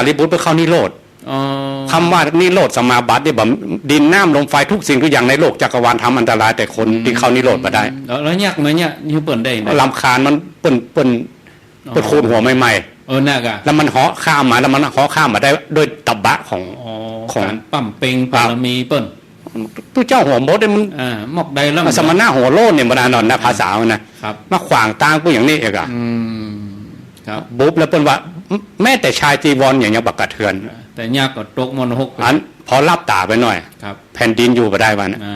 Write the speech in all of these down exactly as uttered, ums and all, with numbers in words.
ริบุตรเปิ้นเข้านิโรธ อ๋อ กำว่านิโรธสมาบัตินี่บ่ ดินน้ำลมไฟทุกสิ่งทุกอย่างในโลกจักรวาลทำอันตรายแต่คนตี้เข้านิโรธบ่ได้ แล้ว แล้วยักษ์มาเนี่ย หื้อเปิ้นได้ไหม รำคาญมัน เปิ้น เปิ้น อ๋อ เปิ้นขูดหัวใหม่ๆ เออ นั่นกะ แล้วมันเหาะข้ามมา แล้วมันเหาะข้ามมาได้ด้วยตบะของ อ๋อ ของ ก๋านปั๊มเป็ง ครับ บารมีเปิ้น ตุ๊เจ้าหัวมดเนี่ยมัน อ่า มอกใดแล้ว สมณะหัวโล้นเนี่ย บรรดาหนอนนะ ภาษามันนะ ครับ มาขวางตางกูอย่างนี้เองอะ อืม ครับ บุบแล้วเปิ้นว่า แม้แต่ชายจีวรอย่าง ยังบ่กระเทือน แต่ยักษ์ก็ตกมรณภพไป อัน พอหลับต๋าไปหน่อย ครับ แผ่นดินอยู่บ่ได้วันน่ะ อ่า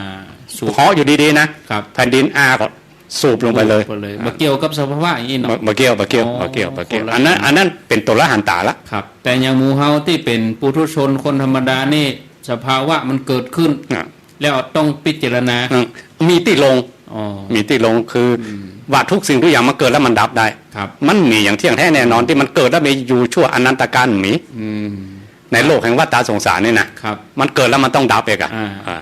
สูบ เหาะอยู่ดีๆ นะ ครับ แผ่นดินอ้าก็สูบลงไปเลย ไปเลย อ่า บ่เกี่ยวกับสภาวะอย่างนี้เนาะ บ่ บ่เกี่ยว บ่เกี่ยว อ๋อ บ่เกี่ยว บ่เกี่ยว คนละ อันนั้น อันนั้นเป๋นโตรหันต๋าละ ครับ แต่อย่างหมู่เฮาตี้เป๋นปุถุชนคนธรรมดานี่ สภาวะมันเกิดขึ้น อ่ะ แล้วต้องพิจารณา อืม มีตี้ลง อ๋อ มีตี้ลงคือ อืม ว่าทุกสิ่งทุกอย่างมันเกิดแล้วมันดับได้ ครับ มันบ่มีอย่างเที่ยงแท้แน่นอน ตี้มันเกิดแล้วมีอยู่ชั่วอนันตกาลบ่มี อืม ในโลกแห่งวัฏฏะสงสารนี่นะ ครับ มันเกิดแล้วมันต้องดับเองอะ อ่า อ่า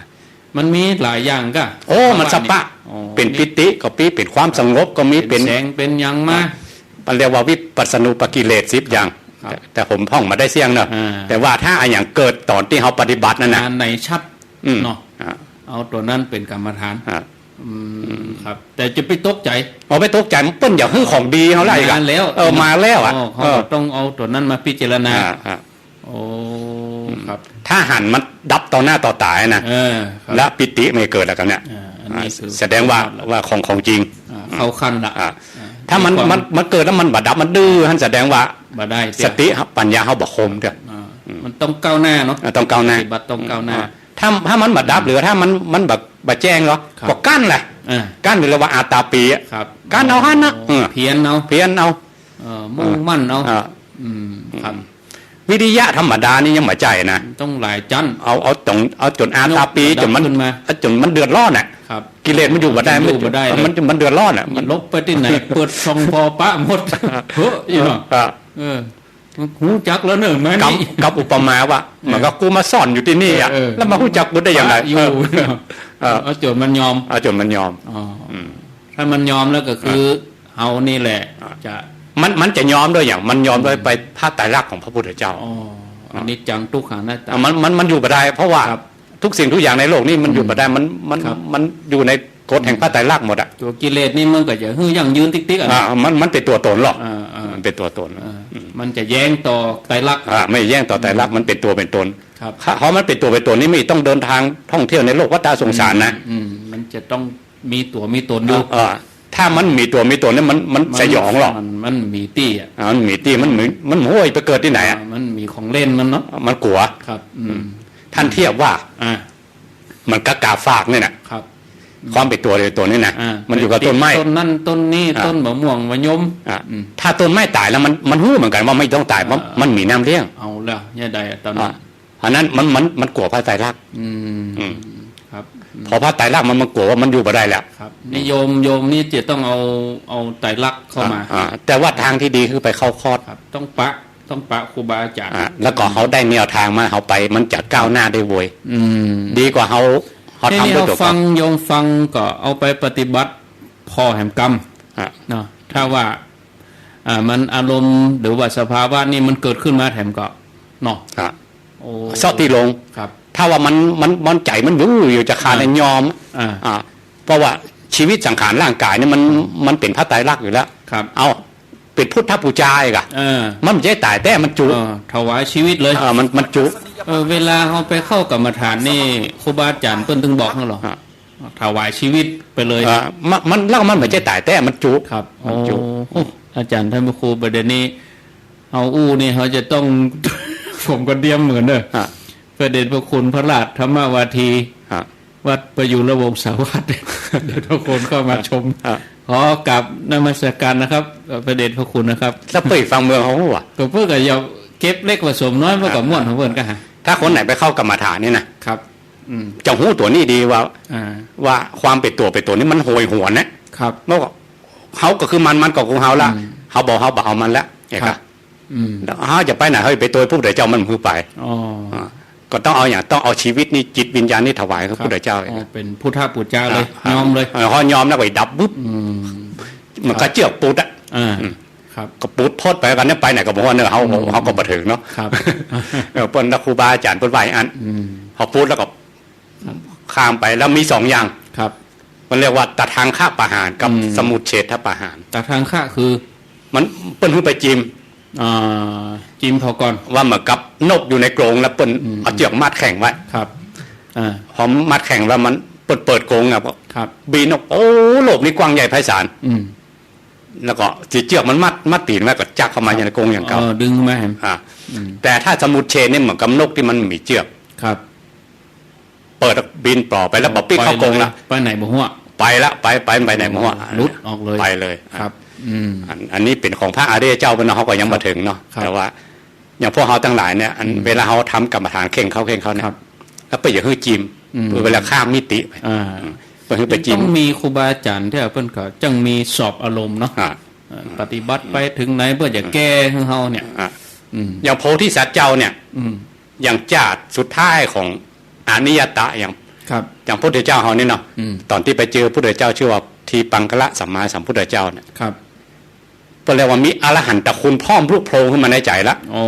มันมีหลายอย่างกะ โอ้ มันสภาวะนี่ สปะ อ๋อ เป๋นปีติก็มี เป๋นความสงบก็มี เป๋น เป๋นแสง เป๋นหยังมา มันเรียกว่าวิปัสสนูปกิเลสสิบอย่าง ครับ แต่ แต่ผมพ่องบ่ได้เสี้ยงเนาะ อ่า แต่ว่าถ้าอะหยังเกิดต๋อนตี้เฮาปฏิบัตินั่นน่ะ งานไหนชัด อืม เนาะ อ่า เอาตั๋วนั้นเป๋นกรรมฐาน อ่า อืม ครับ แต่จะไปตกใจ๋ เอาไปตกใจ๋ เปิ้นอยากหื้อของดีเฮาละอีกอะ มาแล้ว เออ มาแล้วอะ อ๋อ เขา เออ ต้องเอาตั๋วนั้นมาพิจารณา อ่า อ่า โอ้ อืม ครับ ถ้าหันมันดับต่อหน้าต่อต๋านะ เออ ครับ แล้วปีติมันเกิดแล้วกันเนี่ย อ่า อันนี้คือ แสดงว่า ว่าของ ของจริง อ่า เข้าขั้นละ อ่า อ่า ถ้ามัน มีความ มัน มันเกิดแล้วมันบ่ดับ มันดื้อ หั้นแสดงว่า บ่ได้เตี้ย สติปัญญาเฮาบ่คมเตี้ย อ่า อืม มันต้องก้าวหน้าเนาะ อ่า ต้องก้าวหน้า ปฏิบัติต้องก้าวหน้า อ่า ถ้า ถ้ามันบ่ดับ หรือถ้ามัน มันบ่ บ่แจ้งเหรอ ครับ ก็กั้นแหละ อ่า กั้น เรียกว่าอาตาปีอะ ครับ กั้นเอาหั้นน่ะ อ๋อ เออ เพียรเอา เพียรเอา เออ มุ่งมั่นเอา อ่า อืม ครับ วิริยะธรรมดานี่ยังบ่ใจ้นะ ต้องหลายจั้น เอา เอาจ๋น เอาจ๋นอาตาปี ระดับ จ๋นมัน ขึ้นมา เอาจ๋นมันเดือดร้อนน่ะ ครับ กิเลสมันอยู่บ่ได้ มันอยู่บ่ได้เลย มัน มันเดือดร้อนน่ะ มันหลบไปตี้ไหน เปิดส่องผ่อปะหมด เฮ้ย เออ เนาะ อ่ะ เออ ฮู้จักแล้วเนอะ มานี่ กำ กำอุปมาว่า เออ เหมือนกับกูมาซ่อนอยู่ตี้นี่อะ เออ เออ แล้วมาฮู้จักกูได้อย่างไร ปะอยู่ เออ เออ เอาจ๋นมันยอม เอาจ๋นมันยอม อ๋อ อืม ถ้ามันยอมแล้วก็คือ อ่ะ เฮานี่แหละ อ่ะ จะ มัน มันจะยอมด้วยอย่าง มันยอมด้วย อืม ไปพระไตรลักษณ์ของพระพุทธเจ้า อ๋อ อนิจจังทุกขังอนัตตา อ่ะ มัน มัน มันอยู่บ่ได้ เพราะว่า ครับ ทุกสิ่งทุกอย่างในโลกนี้มันอยู่ อืม บ่ได้ มัน มัน ครับ มันอยู่ในกฎแห่งพระไตรลักษณ์หมดอะ ตั๋วกิเลสนี่มันก็จะหื้อยั่งยืนติ๊กๆ อะ อ่า มัน มันเป๋นตั๋วต๋นหรอก อ่า อ่า มันเป๋นตั๋วต๋น อ่า อืม มันจะแย้งต่อไตรลักษณ์ อ่า ไม่แย้งต่อไตรลักษณ์ อืม มันเป๋นตั๋วเป๋นต๋น ครับ ถ้าเฮามันเป๋นตั๋วเป๋นต๋นนี่ไม่ต้องเดินทางท่องเที่ยวในโลกวัฏฏะสงสารนะ อืม อืม มันจะต้องมีตั๋วมีต๋นอยู่ เออ ถ้ามันมีตั๋วมีต๋นเนี่ยมัน มัน มันสยองหรอก มัน มันมีตี้อะ อ่า มันมีตี้ มันมี มันโห้ยไปเกิดตี้ไหนอะ อ่า มันมีของเล่นมันเนาะ มันกั๋ว ครับ อืม อืม ท่านเทียบว่า อ่า เหมือนกับก๋าฝากเนี่ยนะ ครับ ความเป๋นตั๋วเดียวต๋นนี่นะ อ่า มันอยู่กับต้นไม้ ต้นนั่นต้นนี้ อ่า ต้นมะม่วงมะยม อ่า อืม ถ้าต้นไม้ต๋ายแล้วมัน มันฮู้เหมือนกั๋นว่าไม่ต้องต๋าย มัน อ่า มันมีน้ำเลี้ยง เอาแล้ว เนี่ยได้อะต๋อนนั้น อ่า อันนั้นมัน มัน มันกั๋วพระไตรลักษณ์ อืม อืม ครับ อืม พอพระไตรลักษณ์มัน มันกั๋วว่ามันอยู่บ่ได้แล้ว ครับ นี่โยม โยมนี่จะต้องเอา เอาไตรลักษณ์เข้ามา อ่า อ่า แต่ว่าทางตี้ดีคือไปเข้าคอร์ส ครับ ต้องปะ ต้องปะครูบาอาจ๋ารย์ อ่า แล้วก็เฮาได้แนวทางมา เฮาไป มันจะก้าวหน้าได้ไว อืม ดีกว่าเฮา เฮา นี่ ทำด้วยตั๋ว เฮาฟัง เฮา โยมฟังก็เอาไปปฏิบัติ ผ่อแหมกำ อ่ะ เนาะ ถ้าว่า อ่า มันอารมณ์หรือว่าสภาวะนี่มันเกิดขึ้นมาแถมก็ เนาะ อ่ะ โอ้ เซาะตี้ลง ครับ ถ้าว่ามัน มัน มันใจ๋มันอยู่ อยู่จะขาด อ่า ในยอม อ่า อ่า เพราะว่าชีวิตสังขารร่างกายนี่มัน อืม มันเป๋นพระไตรลักษณ์อยู่แล้ว ครับ เอา เป๋นพุทธปูจาอีกอะ เออ มันบ่ใจ้ต๋ายแต๊ มันจุ เออ ถวายชีวิตเลย เออ มัน มันจุ เออ เวลาเฮาไปเข้ากรรมฐานนี่ ครูบาอาจ๋ารย์เปิ้นตึงบอกหั้นเหรอ อ่ะ ถวายชีวิตไปเลย เออ มัน มัน แล้วมันบ่ใจ้ต๋ายแต๊ มันจุ ครับ มันจุ โอ้ อาจ๋ารย์ท่านพระครู ประเด็นนี้ เฮาอู้นี่เฮาจะต้อง ผมก็เตรียมเหมือนเด้อ อ่ะ พระเดชพระคุณพระราชธรรมวาที อ่ะ วัดประยุรวงศาวาส เดี๋ยวทุกคนเข้ามาชม อ่ะ ขอกราบนมัสการนะครับ พระเดชพระคุณนะครับ แล้วเปิ้นฟังเมืองเฮาฮู้อะ ก็เปิ้นก็อย่าเก็บเล็กผสมน้อย เปิ้นก็ม่วนของเปิ้นก็หา ถ้าคนไหนไปเข้ากรรมฐานนี่นะ ครับ อืม จะฮู้ตั๋วนี้ดีว่า อ่า ว่าความเป๋นตั๋วเป๋นต๋นนี่มันโหยหวนนะ ครับ เมื่อก่อนเฮาก็คือมัน มันก็คือเฮาละ อืม เฮาบ่ เฮาบ่เอามันละ เนี่ย ครั ครับ บ อืม แล้วเฮาจะไปไหน เฮาจะไปโตยพระพุทธเจ้ามันบ่หื้อไป อ๋อ อ่า ก็ต้องเอาหยัง ต้องเอาชีวิตนี่ จิตวิญญาณนี่ถวายกับพระพุทธเจ้า อ๋อ เป๋นพุทธปูจาเลย อ่า ยอมเลย เออ เฮายอมแล้วก็ดับปุ๊บ อืม มันก็เจือกปูดอะ อ่า อืม ครับ ก็ปูดพดไปกั๋นเนี่ย ไปไหนก็บ่ฮู้เนาะ เฮา อืม เฮาก็บ่เถิงเนาะ ครับ เออ เปิ้นละครูบาอาจ๋ารย์เปิ้นว่าอั้น อืม เฮาปูดแล้วก็ ครับ ข้ามไป แล้วมีสองอย่าง ครับ มันเรียกว่าตะทังคะประหารกับ อืม สมุจเฉทประหาร ตะทังคะคือ มัน เปิ้นหื้อไปจิม อ่า จิมเขาก่อน ว่าเหมือนกับนกอยู่ในกรงแล้วเปิ้น อืม เอาเจือกมัดแข็งไว้ ครับ อ่า พอมัดแข็งแล้วมัน เปิ้นเปิดกรงอะ ครับ บินออก โอ้ โลกนี้กว้างใหญ่ไพศาล อืม แล้วก็สิเจือกมันมัด มัดตี๋นไว้ก็จักเข้ามาอยู่ในกรงอย่างเก่า เออ ดึงมา อ่า อืม แต่ถ้าสมุจเฉทนี่เหมือนกับนกตี้มันบ่มีเจือก ครับ เปิดบินปล่อยไปแล้วบ่ปิดเข้ากรงละ ไปไหนบ่ฮู้ ไปละ ไป ไป ไปไหนบ่ฮู้ หลุดออกเลย ไปเลย ครับ อืม อัน อันนี้เป๋นของพระอริยเจ้าเปิ้นเนาะ เฮาก็ยังบ่เถิงเนาะ ครับ แต่ว่าอย่างพวกเฮาตังหลายเนี่ย อัน อืม เวลาเฮาทำกรรมฐานเข่งเข้าเข่งเข้าเนี่ย ครับ แล้วเปิ้นอย่าหื้อจิม อืม เวลาข้ามมิติไป อ่า อืม เปิ้นหื้อไปจิม ต้องมีครูบาอาจ๋ารย์ตี้เปิ้นก็จั่งมีสอบอารมณ์เนาะ อ่า เอ่อ ปฏิบัติไปเถิงไหนเปิ้นจะแก้หื้อเฮาเนี่ย อ่า อืม อย่างโพธิสัตว์เจ้าเนี่ย อืม อย่างจ้าดสุดท้ายของอนิยตะ อย่าง ครับ อย่างพระพุทธเจ้าเฮานี่เนาะ อืม ต๋อนตี้ไปเจอพระพุทธเจ้าชื่อว่าทีปังคละสัมมาสัมพุทธเจ้าเนี่ย ครับ เปิ้นเรียกว่ามีอรหันตคุณพร้อมลุกโผล่ขึ้นมาในใจ๋ละ อ๋อ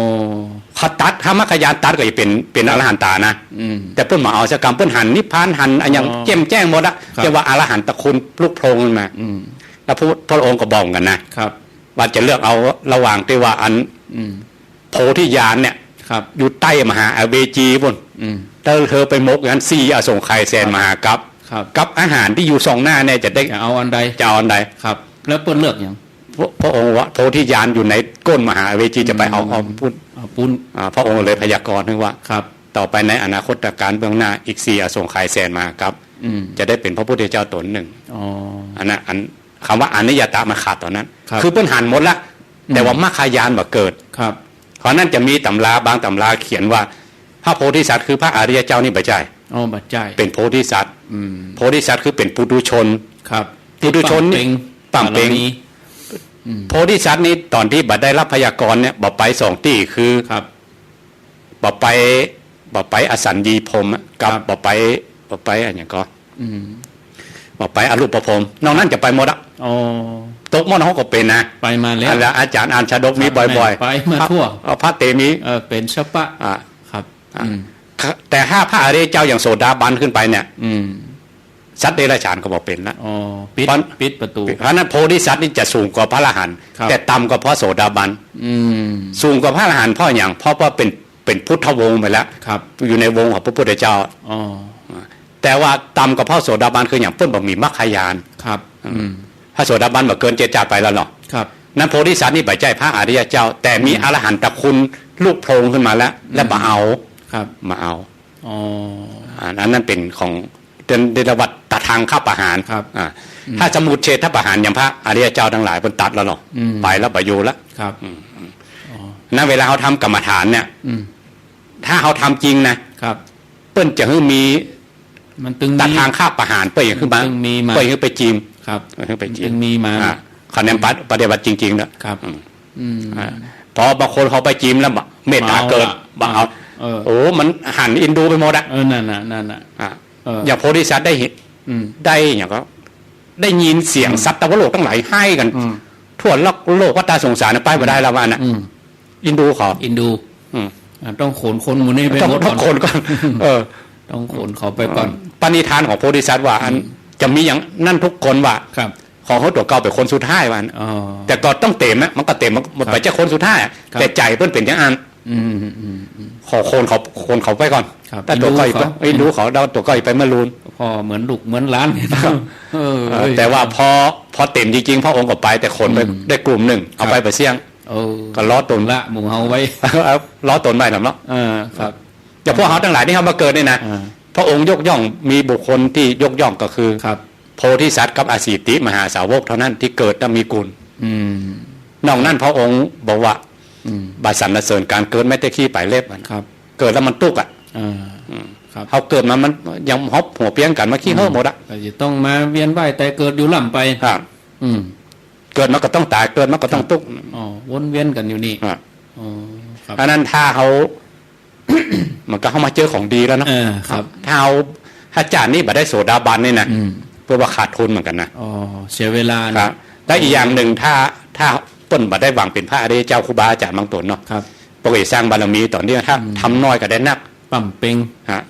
เขาตัด ถ้ามรรคญาณตัดก็จะเป๋น เป๋นอรหันตานะ อืม แต่เปิ้นบ่เอาสักกำ เปิ้นหันนิพพาน หันอะหยัง อ๋อ แจ่มแจ้งหมดละ ครับ เรียกว่าอรหันตคุณลุกโผล่ขึ้นมา อืม แล้วพระ พระองค์ก็บอกกั๋นนะ ครับ ว่าจะเลือกเอาระหว่างตี้ว่าอัน อืม โพธิญาณเนี่ย ครับ อยู่ใต้มหาอเวจีปู๊น อืม แล้วเธอไปหมกอย่างนั้นสี่อสงไขยแสนมหากัป ครับ กับอาหารตี้อยู่ส่องหน้าเนี่ยจะได้ จะเอาอันใด จะเอาอันใด ครับ แล้วเปิ้นเลือกหยัง พระ พระองค์ว่าโพธิญาณอยู่ในก้นมหาอเวจี จะไปเอา อืม เอาปู๊น เอาปู๊น อ่า พระองค์เลยพยากรณ์ว่า ครับ ต่อไปในอนาคตกาลเบื้องหน้าอีกสี่อสงไขยแสนมหากัป อืม จะได้เป๋นพระพุทธเจ้าต๋นนึ่ง อ๋อ อันนั้น อัน กำว่าอนิยตะมันขาดต๋อนนั้น ครับ คือเปิ้นหันหมดละ อืม แต่ว่ามรรคญาณบ่เกิด ครับ เพราะนั้นจะมีต๋ำราบางต๋ำราเขียนว่า พระโพธิสัตว์คือพระอริยเจ้านี่บ่ใจ้ อ๋อ บ่ใจ้ เป๋นโพธิสัตว์ อืม โพธิสัตว์คือเป๋นปุถุชน ครับ ปุถุชนนี่ ตี้ปะเป๋ง ปะเป๋ง บารมี อืม โพธิสัตว์นี่ต๋อนตี้บ่ได้รับพยากรณ์เนี่ย บ่ไปสองตี้คือ ครับ บ่ไป บ่ไปอสัญญีพรหมอะ กับ ครับ บ่ไป บ่ไปอะหยังก่อ อืม บ่ไปอรูปพรหม นอกนั้นจะไปหมดอะ อ๋อ ตกมรรคก็เป๋นนะ ไปมาแล้ว อันละอาจ๋ารย์อ่านชาดกมีบ่อยๆ ไปมาทั่ว เอาพระเตมี เออ เป๋นสปะ อ่ะ ครับ อ่ะ อืม แต่ถ้าพระอริยเจ้าอย่างโสดาบันขึ้นไปเนี่ย อืม สัตว์เดรัจฉานก็บ่เป๋นละ อ๋อ ปิด เพราะ ปิดประตู๋ เพราะนั้นโพธิสัตว์นี่จะสูงกว่าพระอรหันต์ ครับ แต่ต่ำกว่าพระโสดาบัน อืม สูงกว่าพระอรหันต์เพราะหยัง เพราะว่าเป๋น เป๋นพุทธวงศ์ไปแล้ว ครับ อยู่ในวงศ์ของพระพุทธเจ้า อ๋อ แต่ว่าต่ำกว่าพระโสดาบันคือหยัง เปิ้นบ่มีมรรคญาณ ครับ อืม พระโสดาบันบ่เกินเจ็ดจาติไปแล้วเนาะ ครับ นั้นโพธิสัตว์นี่บ่ใจ้พระอริยเจ้า แต่มี อืม อรหันตคุณลุกโผล่ขึ้นมาแล้ว อืม แล้วมาเอา ครับ มาเอา อ๋อ อัน อันนั้นเป๋นของ เรียกว่าตะทังคะประหาร ครับ อ่า อืม ถ้าสมุจเฉทประหารอย่างพระอริยเจ้าตังหลายเปิ้นตัดแล้วเนาะ อืม ไปแล้วบ่อยู่แล้ว ครับ อืม อ๋อ นั้นเวลาเฮาทำกรรมฐานเนี่ย อืม ถ้าเฮาทำจริงนะ ครับ เปิ้นจะหื้อมี มันตึงมี ตะทังคะประหาร เปิ้นจะหื้อมา มันตึงมีมา เปิ้นจะหื้อไปจิม ครับ เปิ้นจะหื้อไปจิม มันตึงมีมา อ่า คะแนนปะ ปฏิบัติจริงๆ เนาะ ครับ อืม อืม อ่า พอบางคนเขาไปจิมแล้วบ่ เมตตาเกิด บ่เอาละ บ่เอา เออ โอ้ มันหันอินดูไปหมดอะ เออ นั่นน่ะ นั่นน่ะ อ่า เออ อย่างโพธิสัตว์ได้เห็น อืม ได้อย่างก็ ได้ยินเสียง อืม สัตว์ตวโลกตังหลายไห้กั๋น อืม ทั่วโลก โลกวัฏสงสารน่ะ ไปบ่ได้แล้วว่าน่ะ อืม อินดูเขา อินดู อืม อ่า ต้องโขนคนหมู่นี้ไป ต้อง หมดก่อน ต้องโขนก่อน เออ ต้องโขนเขาไปก่อน เออ ปณิธานของโพธิสัตว์ว่า อัน อืม จะมีอย่างนั้นทุกคนว่า ครับ ขอหื้อตั๋วเก่าเป๋นคนสุดท้ายว่าอั้น อ๋อ แต่ก็ต้องเต๋มอะ มันก็เต๋ม มัน ครับ ไปจากคนสุดท้ายอะ ครับ แต่ใจ๋เปิ้นเป๋นอย่างอั้น อืม อืม อืม ขอโขนเขา โขนเขาไปก่อน ครับ แต่ตั๋วเก่า อินดูเขา อินดูเขา แล้วตั๋วเก่าไปเมืองลูน พอเหมือนลูกเหมือนหลาน ครับ เออ เออ แต่ว่าพอ พอเต๋มจริงๆ พระองค์ก็ไป แต่โขนไป อืม ได้กลุ่มนึ่ง เอาไป ครับ บ่เสี้ยง เออ ก็ล้อต๋น ละหมู่เฮาไว้ ล้อต๋นไปนำเนาะ เออ ครับ แต่พวกเฮาตังหลายตี้เฮามาเกิดนี่นะ อ่า พระองค์ยกย่อง มีบุคคลตี้ยกย่องก็คือ ครับ โพธิสัตว์กับอสีติมหาสาวกเท่านั้นตี้เกิดแล้วมีกุณ อืม นอกนั้นพระองค์บอกว่า อืม บ่สรรเสริญก๋านเกิดแม้แต่ขี้ปลายเล็บอะ ครับ เกิดแล้วมันตุ๊กข์อะ อ่า อืม ครับ เฮาเกิดมามันยังฮอบหัวเปียงกั๋น มาขี้เหิ้อหมดอะ ก็จะต้องมาเวียนว่ายตายเกิดอยู่ร่ำไป ครับ อืม เกิดมาก็ต้องต๋าย เกิดมาก็ต้องตุ๊กข์ อ๋อ วนเวียนกั๋นอยู่นี่ ครับ อ๋อ ครับ อันนั้นถ้าเฮา มันก็เข้ามาเจอของดีแล้วเนาะ เออ ครับ ถ้าเอา ถ้าจาตินี้บ่ได้โสดาบันนี่นะ อืม เปิ้นว่าขาดทุนเหมือนกั๋นนะ อ๋อ เสียเวลานะ ครับ และอีกอย่างนึ่ง ถ้า ถ้า เปิ้นบ่ได้หวังเป๋นพระอริยเจ้าครูบาอาจ๋ารย์บางต๋นเนาะ ครับ ปกติสร้างบารมีต๋อนนี้ถ้า อืม ทำน้อยก็ได้นัก บำเพ็ญ ฮะ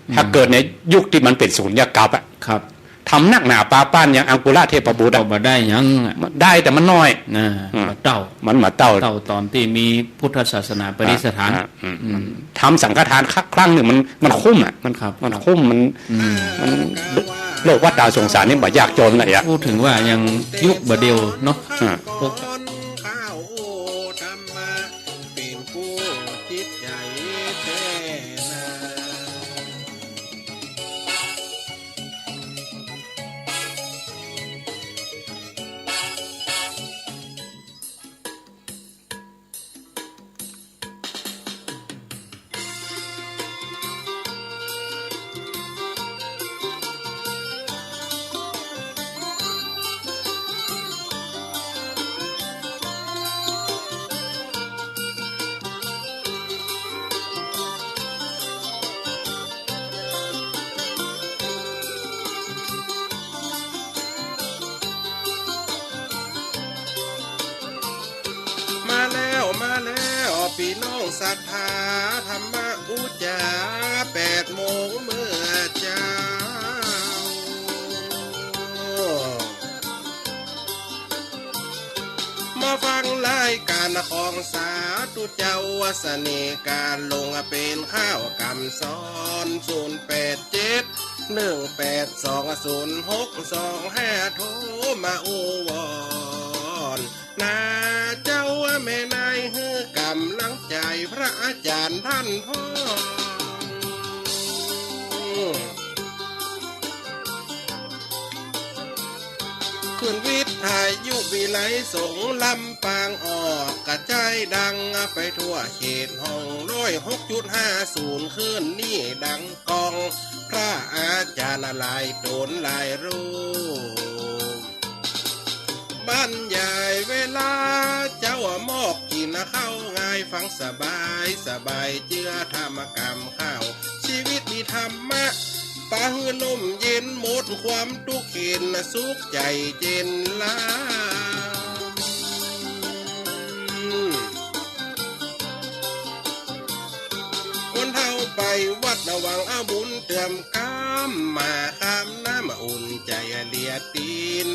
อืม ถ้าเกิดในยุคตี้มันเป๋นสุญญากาศอะ ครับ ทำนักหนาปาป้านอย่างอังคุระเทพบุตรอะ ก็บ่ได้หยังอะ ได้แต่มันน้อย นะ อืม บ่เต้า มันบ่เต้า เต้าต๋อนตี้มีพุทธศาสนาประดิษฐาน อ่ะ อ่ะ อืม อืม ทำสังฆทานสักครั้งนึ่งมัน มันคุ้มอะ มัน ครับ มัน ครับ คุ้ม มัน อืม มัน โลกวัฏฏะสงสารนี่บ่ยากจนละอะ พูดเถิงว่ายังยุคบ่าเดี่ยวเนาะ อ่ะ พวก ข้าวธรรมะ เป๋นกู้จิตใจ๋แต๊นา มาแล้ว มาแล้ว ปี้น้องศรัทธา ธรรมบู๋จา แปดโมงเมื่อเจ๊า มาฟังรายก๋านของสาธุเจ้า เสน่ห์ก๋านหลง เป๋นข้าวกำสอน ศูนย์แปดเจ็ด หนึ่งแปดสอง ศูนย์หกสองห้า โทรมาอู้วอน นาเจ้าแม่นาย หื้อก๋ำลังใจ๋พระอาจ๋ารย์ต้านพ่อง ขึ้นวิทยุวิไลสงฆ์ลำปาง ออกกระจายดังไปทั่วเขตห้อง ร้อยหกจุดห้าศูนย์ คลื่นนี้ดังก้อง พระอาจ๋ารย์หลายต๋นหลายรูป บรรยายเวลาเจ๊ามอกกิ๋นข้าวง่าย ฟังสบายสบาย เจื้อธรรมก๋ำข้าว ชีวิตมีธรรมะ ปาหื้อล่มเย็น หมดความตุ๊กข์เข็ญ สุขใจ๋เจ๋นล้ำ คนเฮาไปวัดหวังเอาบุญเติมกำ มาข้ามน้ำอุ่นใจ๋เลียตีน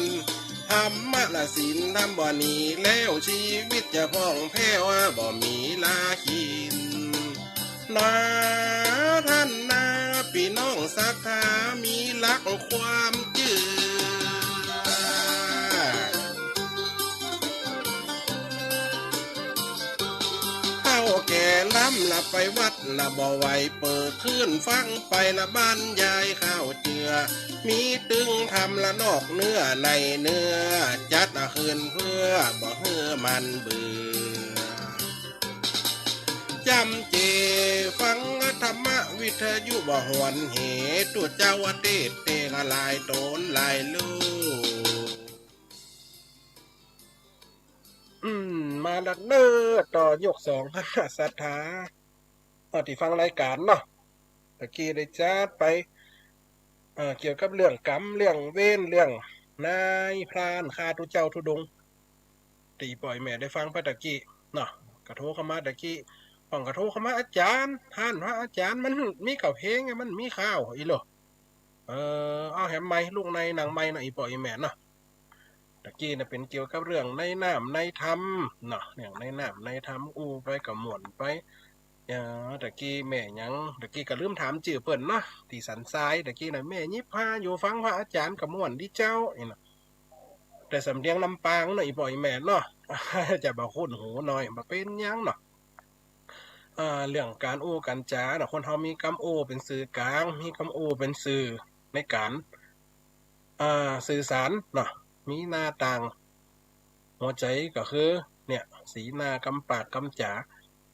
ธรรมะและศีลทำบ่หนีแล้ว ชีวิตจะพ่องแผ้ว บ่มีลากิ๋น นาต้านนา ปี้น้องศรัทธา มีหลักความเจื้อ เฒ่าแก่ล้ำละไปวัดละบ่ไหว เปิดคลื่นฟังไปละบรรยายข้าวเจื้อ มีตึงธรรมละนอกเนื้อในเนื้อ จัดคืนเพื่อบ่หื้อมันเบื่อ จ๋ำเจฟังธรรมวิทยุบ่หวนเห ตุ๊เจ้าเตศน์เตงหลายต๋นหลายลูก อืม มาละเน่อ ต่อยกสอง ศรัทธา เอ่อ ตี้ฟังรายก๋านเนาะ ตะกี้ได้จัดไป เอ่อ เกี่ยวกับเรื่องกรรม เรื่องเวร เรื่องนายพรานฆ่าตุ๊เจ้าธุดงค์ ตี้ป้อแม่ได้ฟังไปตะกี้เนาะ ก็โทรเข้ามาตะกี้ พ่องก็โทรเข้ามา อาจ๋ารย์ ต้านพระอาจ๋ารย์ มันมีก้าเพลง มันมีข่าวอี้เหรอ เออ เอาแหมไมค์ ลุกในนั่งไมค์เนาะ อีป้ออีแม่เนาะ ตะกี้น่ะเป๋นเกี่ยวกับเรื่องในน้ำในธรรมเนาะ เรื่องในน้ำในธรรม อู้ไปก็ม่วนไป เอ่อ ตะกี้แม่หยัง ตะกี้ก็ลืมถามจื้อเปิ้นเนาะ ตี้สันทราย ตะกี้น่ะแม่ยิบผ้าอยู่ฟังพระอาจ๋ารย์ก็ม่วนดีเจ้า อี้เนาะ แต่สำเนียงลำปางเนาะ อีป้ออีแม่เนาะ จะบ่คุ้นหูหน่อย บ่เป๋นหยังเนาะ อ่า เรื่องก๋านอู้ก๋านจ๋าเนาะ คนเฮามีกำอู้เป๋นสื่อกลาง มีกำอู้เป๋นสื่อในก๋าน อ่า สื่อสารเนาะ มีหน้าต่างหัวใจ๋ก็คือ เนี่ย สีหน้ากำปากกำจ๋า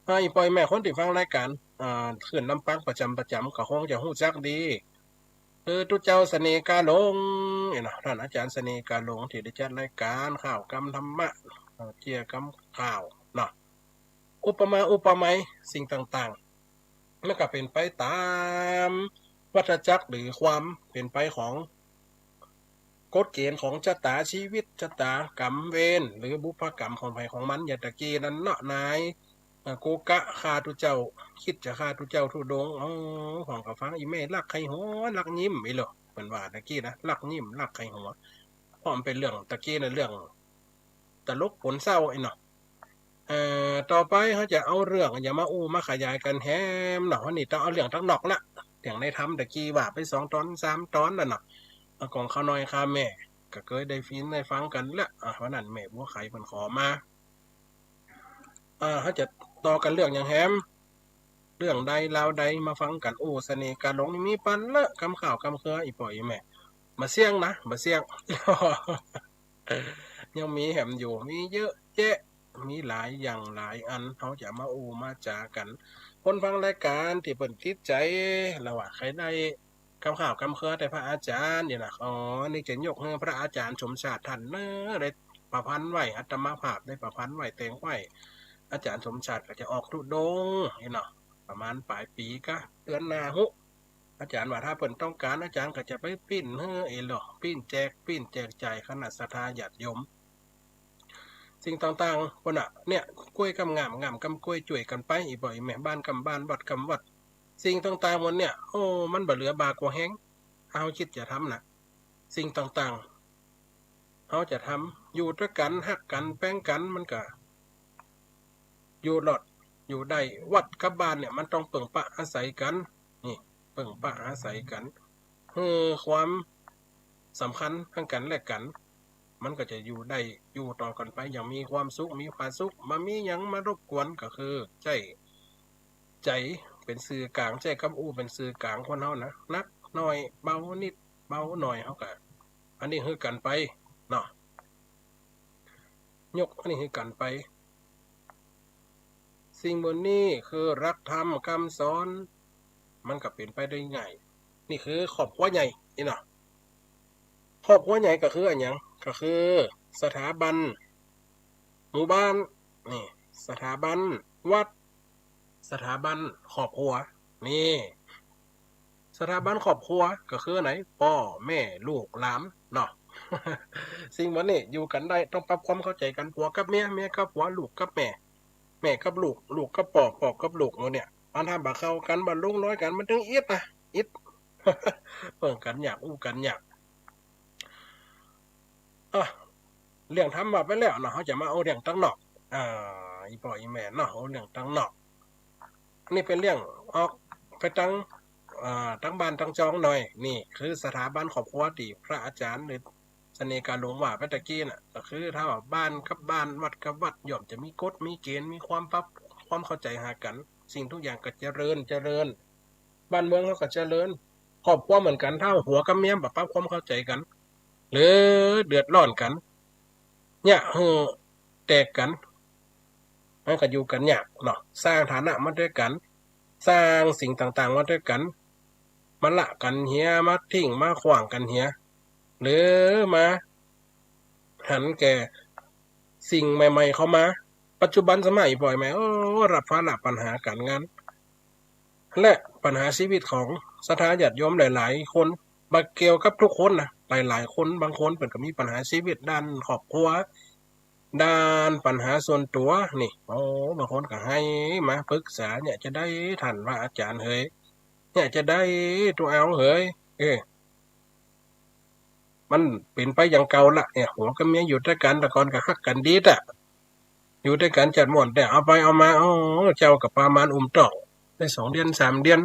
อ่า อีป้ออีแม่คนตี้ฟังรายก๋าน อ่า คลื่นลำปางประจ๋ำประจ๋ำก็คงจะฮู้จักดี คือตุ๊เจ้าเสน่ห์กาหลง เนี่ยเนาะ ต้านอาจ๋ารย์เสน่ห์กาหลง ตี้ได้จัดรายก๋านข่าวกำธรรมะ เอ่อ เกี่ยวกับข่าวเนาะ อุปมาอุปไมยสิ่งต่างๆ มันก็เป๋นไปต๋ามวัฏจักรหรือความเป๋นไปของ กฎเกณฑ์ของชะตาชีวิต ชะตากรรมเวร หรือบุพกรรมของใผของมัน อย่างตะกี้นั้นเนาะ นาย เอ่อ โกกะฆ่าตุ๊เจ้า คริสต์จะฆ่าตุ๊เจ้าธุดงค์ โอ้ พ่องก็ฟัง อี่แม่ลักใค่หัว ลักยิ้ม อี้เหรอ เปิ้นว่าตะกี้นะ ลักยิ้ม ลักใค่หัว เพราะมันเป๋นเรื่องตะกี้นะ เรื่องตลกปนเศร้า อี้เนาะ เอ่อ ต่อไปเฮาจะเอาเรื่องหยังมาอู้มาขยายกั๋นแหมเนาะ วันนี้ต้องเอาเรื่องตังนอกละ เรื่องในธรรมตะกี้ว่าไปสองต๋อนสามต๋อนแล้วเนาะ ของข้าน้อยข้าแม่ ก็เกยได้ยินได้ฟังกั๋นละ อ่ะ วันนั้นแม่บัวไข่เปิ้นขอมา อ่า เฮาจะต่อกั๋นเรื่องหยังแหม เรื่องใดราวใดมาฟังกั๋น โอ้ เสน่ห์กาหลงนี่มีปันละ กำข้าวกำเครือ อี่ป้ออี่แม่ บ่าเสี้ยงนะ บ่าเสี้ยง ยังมีแหมอยู่ มีเยอะแยะ มีหลายอย่างหลายอัน เฮาจะมาอู้มาจ๋ากั๋น คนฟังรายก๋านตี้เปิ้นติดใจ๋ หรือว่าใค่ได้กำข้าวกำเครือแต่พระอาจ๋ารย์นี่นะ อ๋อ นี่จะยกหื้อพระอาจ๋ารย์สมชาติต้านเน้อ ได้ประพันธ์ไว้ อาตมาภาพได้ประพันธ์ไว้ แต่งไว้ อาจ๋ารย์สมชาติก็จะออกธุดงค์นี่เนาะ ประมาณป๋ายปี๋กะ เดือนหน้าฮู้ อาจ๋ารย์ว่าถ้าเปิ้นต้องก๋าน อาจ๋ารย์ก็จะไปปริ้นหื้อเองเหรอ ปริ้นแจก ปริ้นแจกจ่ายคณะศรัทธาญาติโยม สิ่งต่างๆ พุ้นน่ะ เนี่ย ก้วยกำง่าม ง่ามกำก้วย จ้วยกั๋นไป อี่ป้ออี่แม่ บ้านกำบ้าน วัดกำวัด สิ่งต่างๆ หมดเนี่ย โอ้ มันบ่เหลือบ่ากว่าแฮง เฮาคิดจะทำนะ สิ่งต่างๆ เฮาจะทำ อยู่ตวยกั๋น ฮักกั๋น แป๋งกั๋น มันก็อยู่รอด อยู่ได้ วัดกับบ้านเนี่ย มันต้องเปิ่งปะอาศัยกั๋น นี่ เปิ่งปะอาศัยกั๋น หื้อความสำคัญซึ่งกั๋นและกั๋น มันก็จะอยู่ได้ อยู่ต่อกั๋นไปอย่างมีความสุข มีผาสุข บ่มีหยังมารบกวน ก็คือใจ๊ใจ๋เป๋นสื่อกลาง ใจ๊กำอู้เป๋นสื่อกลาง คนเฮานะ หนักหน่อย เบานิด เบาหน่อย เฮาก็ อันนี้หื้อกั๋นไปเนาะ ยกอันนี้หื้อกั๋นไป สิ่งหมดนี้คือหลักธรรมกำสอน มันก็เป๋นไปได้ง่าย นี่คือครอบครัวใหญ่ นี่เนาะ ครอบครัวใหญ่ก็คืออะหยัง ก็คือสถาบันหมู่บ้าน นี่ สถาบันวัด สถาบันครอบครัว นี่ สถาบันครอบครัวก็คืออันไหน ป้อแม่ลูกหลานเนาะ สิ่งหมดนี้อยู่กั๋นได้ ต้องปรับความเข้าใจ๋กั๋น ผัวกับเมีย เมียกับผัว ลูกกับแม่ แม่กับลูก ลูกกับป้อ ป้อกับลูก หมู่เนี่ย อันถ้าบ่เข้ากั๋น บ่ลงรอยกั๋น มันตึงอิดนะ อิด เปิ่งกั๋นยาก อู้กั๋นยาก อ่ะ เรื่องธรรมว่าไปแล้วเนาะ เฮาจะมาเอาเรื่องตังนอก อ่า อี่ป้ออี่แม่เนาะ เอาเรื่องตังนอก อันนี้เป๋นเรื่องออกไปตัง อ่า ตังบ้านตังจองหน่อย นี่คือสถาบันครอบครัวตี้พระอาจ๋ารย์หรือเสน่ห์กาหลงว่าไปตะกี้น่ะ ก็คือถ้าว่าบ้านกับบ้าน วัดกับวัด ย่อมจะมีกฎมีเกณฑ์ มีความปรับความเข้าใจ๋หากั๋น สิ่งทุกอย่างก็เจริญ เจริญ บ้านเมืองเฮาก็เจริญ ครอบครัวเหมือนกั๋น ถ้าผัวกับเมียบ่ปรับความเข้าใจ๋กั๋น หรือเดือดร้อนกั๋น เยียะหื้อแตกกั๋น มันก็อยู่กั๋นยากเนาะ สร้างฐานะมาตวยกั๋น สร้างสิ่งต่างๆ มาตวยกั๋น มาละกั๋นเหีย มาทิ้ง มาขว้างกั๋นเหีย หรือมาหันแก่สิ่งใหม่ๆ เข้ามา ปัจจุบันสมัยป้อแม่ โอ้ รับภาระปัญหาก๋านงาน และปัญหาชีวิตของศรัทธาญาติโยมหลายๆ คน บ่เกี่ยวกับทุกคนนะ หลายๆ คน บางคนเปิ้นก็มีปัญหาชีวิตด้านครอบครัว ด้านปัญหาส่วนตั๋วนี่ โอ้ บางคนก็ไห้มาปรึกษา เยียะจะใดท่านพระอาจ๋ารย์เหย เยียะจะใดตุ๊เอาเหย เออ มันเป๋นไปอย่างเก่าละเนี่ย ผัวกับเมียอยู่ตวยกั๋น แต่ก่อนก็ฮักกั๋นดี๊ดอะ อยู่ตวยกั๋นจัดม่วน แต่เอาไปเอามา โอ้ เจ้าก็ประมาณอุ้มต๊องได้สองเดือนสามเดือน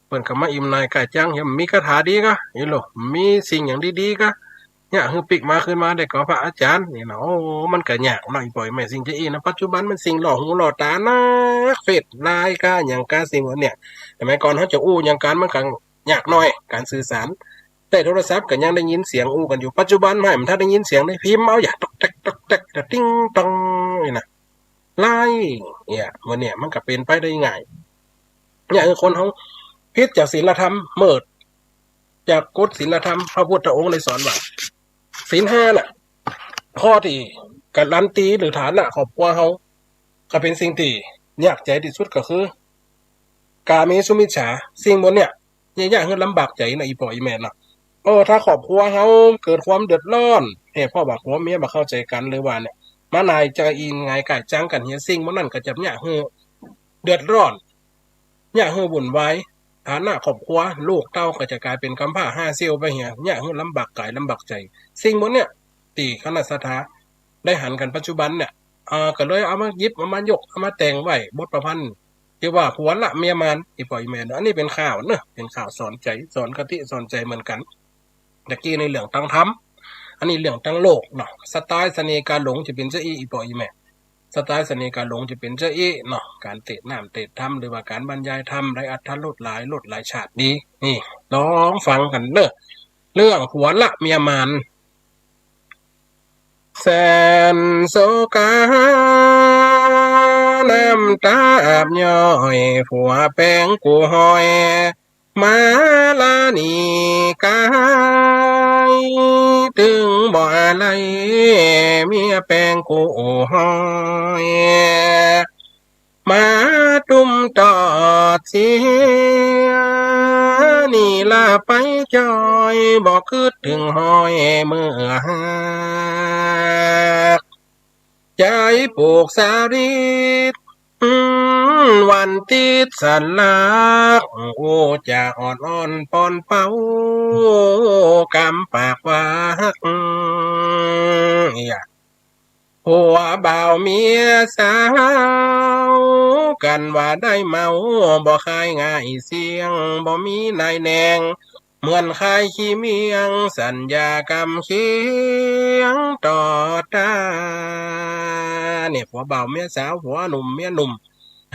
เปิ้นก็มาอิ่มหน่ายก้าจัง เหีย มีคาถาดีกา เหียโล มีสิ่งหยังดีๆ กา เยียะหื้อปิ๊กมาคืนมาได้ก่อพระอาจ๋ารย์ นี่นะ โอ้ มันก็ยากเนาะ อี่ป้ออี่แม่ สิ่งจะอี้นะ ปัจจุบันมันสิ่งล่อหูล่อต๋านัก เฟซไลน์กาหยังกา สิ่งพวกเนี่ย สมัยก่อนเฮาจะอู้หยังกั๋น มันก็ยากหน่อย ก๋านสื่อสาร แต่โทรศัพท์ก็ยังได้ยินเสียงอู้กั๋นอยู่ ปัจจุบันบ่ามันทันได้ยินเสียงเลย พิมพ์เอาอย่างต๊อกแต๊กต๊อกแต๊ก ติ๊งต๊อง นี่นะ ไลน์ เนี่ย หมู่เนี่ย มันก็เป๋นไปได้ง่าย เนี่ย คือคนเฮาผิดจากศีลธรรม เมิดจากกฎศีลธรรม พระพุทธองค์ได้สอนว่า ศีลห้าน่ะ ข้อตี้การันตีหรือฐานะครอบครัวเฮา ก็เป๋นสิ่งตี้ยากใจ๋ตี้สุดก็คือ กาเมสุมิจฉา สิ่งหมู่เนี่ย เยียะหื้อลำบากใจ๋นะ อี่ป้ออี่แม่เนาะ โอ้ ถ้าครอบครัวเฮาเกิดความเดือดร้อน เนี่ย เพราะว่าผัวเมียบ่เข้าใจ๋กั๋น หรือว่าเนี่ย มาหงายใจ๋อิงหงายก๋ายจังกั๋นเหีย สิ่งหมู่นั้นก็จะเยียะหื้อเดือดร้อน เยียะหื้อวุ่นวาย ฐานะครอบครัว ลูกเต้าก็จะก๋ายเป๋นกำพร้าฮ่าเสี้ยวไปเหีย เยียะหื้อลำบากก๋ายลำบากใจ๋ สิ่งหมู่เนี้ย ตี้คณะศรัทธาได้หันกั๋นปัจจุบันเนี่ย เอ่อ ก็เลยเอามาหยิบ เอามายก เอามาแต่งไว้ บทประพันธ์ ตี้ว่าผัวละเมียมาน อี่ป้ออี่แม่ อันนี้เป๋นข่าวเนาะ เป๋นข่าวสอนใจ๋ สอนคติ สอนใจ๋เหมือนกั๋น ตะกี้ในเรื่องตางธรรม อันนี้เรื่องตางโลกเนาะ สไตล์เสน่ห์ก๋าหลงจะเป๋นจะอี้ อี่ป้ออี่แม่ สไตล์เสน่ห์ก๋าหลงจะเป๋นจะอี้เนาะ ก๋านเตศน้ำเตศธรรม หรือว่าก๋านบรรยายธรรม ได้อรรถรสหลาย รสหลายชาติดี นี่ ลองฟังกั๋นเนาะ เรื่องผัวละเมียมาน แสนโศกา น้ำตาอาบย้อย ผัวแป๋งกูฮ้อย มาลาหนีก๋าย ตึงบ่อาลัย เมียแป๋งกูฮ้อย มาตุ้มตอดเสีย หนีลาไปจ้อย บ่กึ๊ดเถิงฮ้อยเมื่อฮัก ใจ๋ผูกสาริต อืม วันติดสันลัก โอ้ จะอ่อนอ่อนปอนเปา กำปากว่าฮัก เหีย ผัวบ่าวเมียสาว กั๋นว่าได้เมา บ่คายง่ายเสี้ยง บ่มีนายแนง เหมือนคายขี้เมี้ยง สัญญากำเคียงต่อตา เนี่ย ผัวบ่าวเมียสาว ผัวหนุ่มเมียหนุ่ม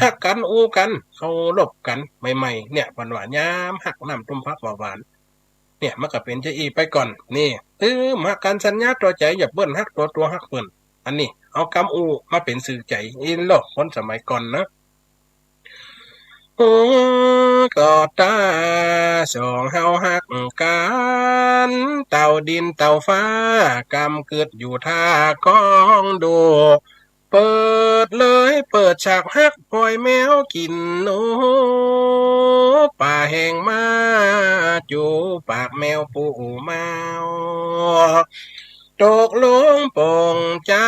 ฮักกั๋น อู้กั๋น เคารพกั๋นใหม่ๆ เนี่ย เปิ้นว่ายามฮักน้ำต้มผักหวานๆ เนี่ย มันก็เป๋นจะอี้ไปก่อน นี่ เออ ฮักกั๋นสัญญาต่อใจ๋ อย่าเปิ้นฮักตั๋ว ตั๋วฮักเปิ้น อันนี้ เอากำอู้มาเป๋นสื่อใจ๋ อี้โลกคนสมัยก่อนนะ อืม ก็ต๋าสองเฮาฮักกั๋น เต้าดินเต้าฟ้า กำกึ๊ดอยู่ถ้ากองดู เปิดเลยเปิดฉากฮัก ปล่อยแมวกิ๋นหนู ป๋าแหงมาจู๋ปากแมวปู๋เมา ตกลงปลงใจ๋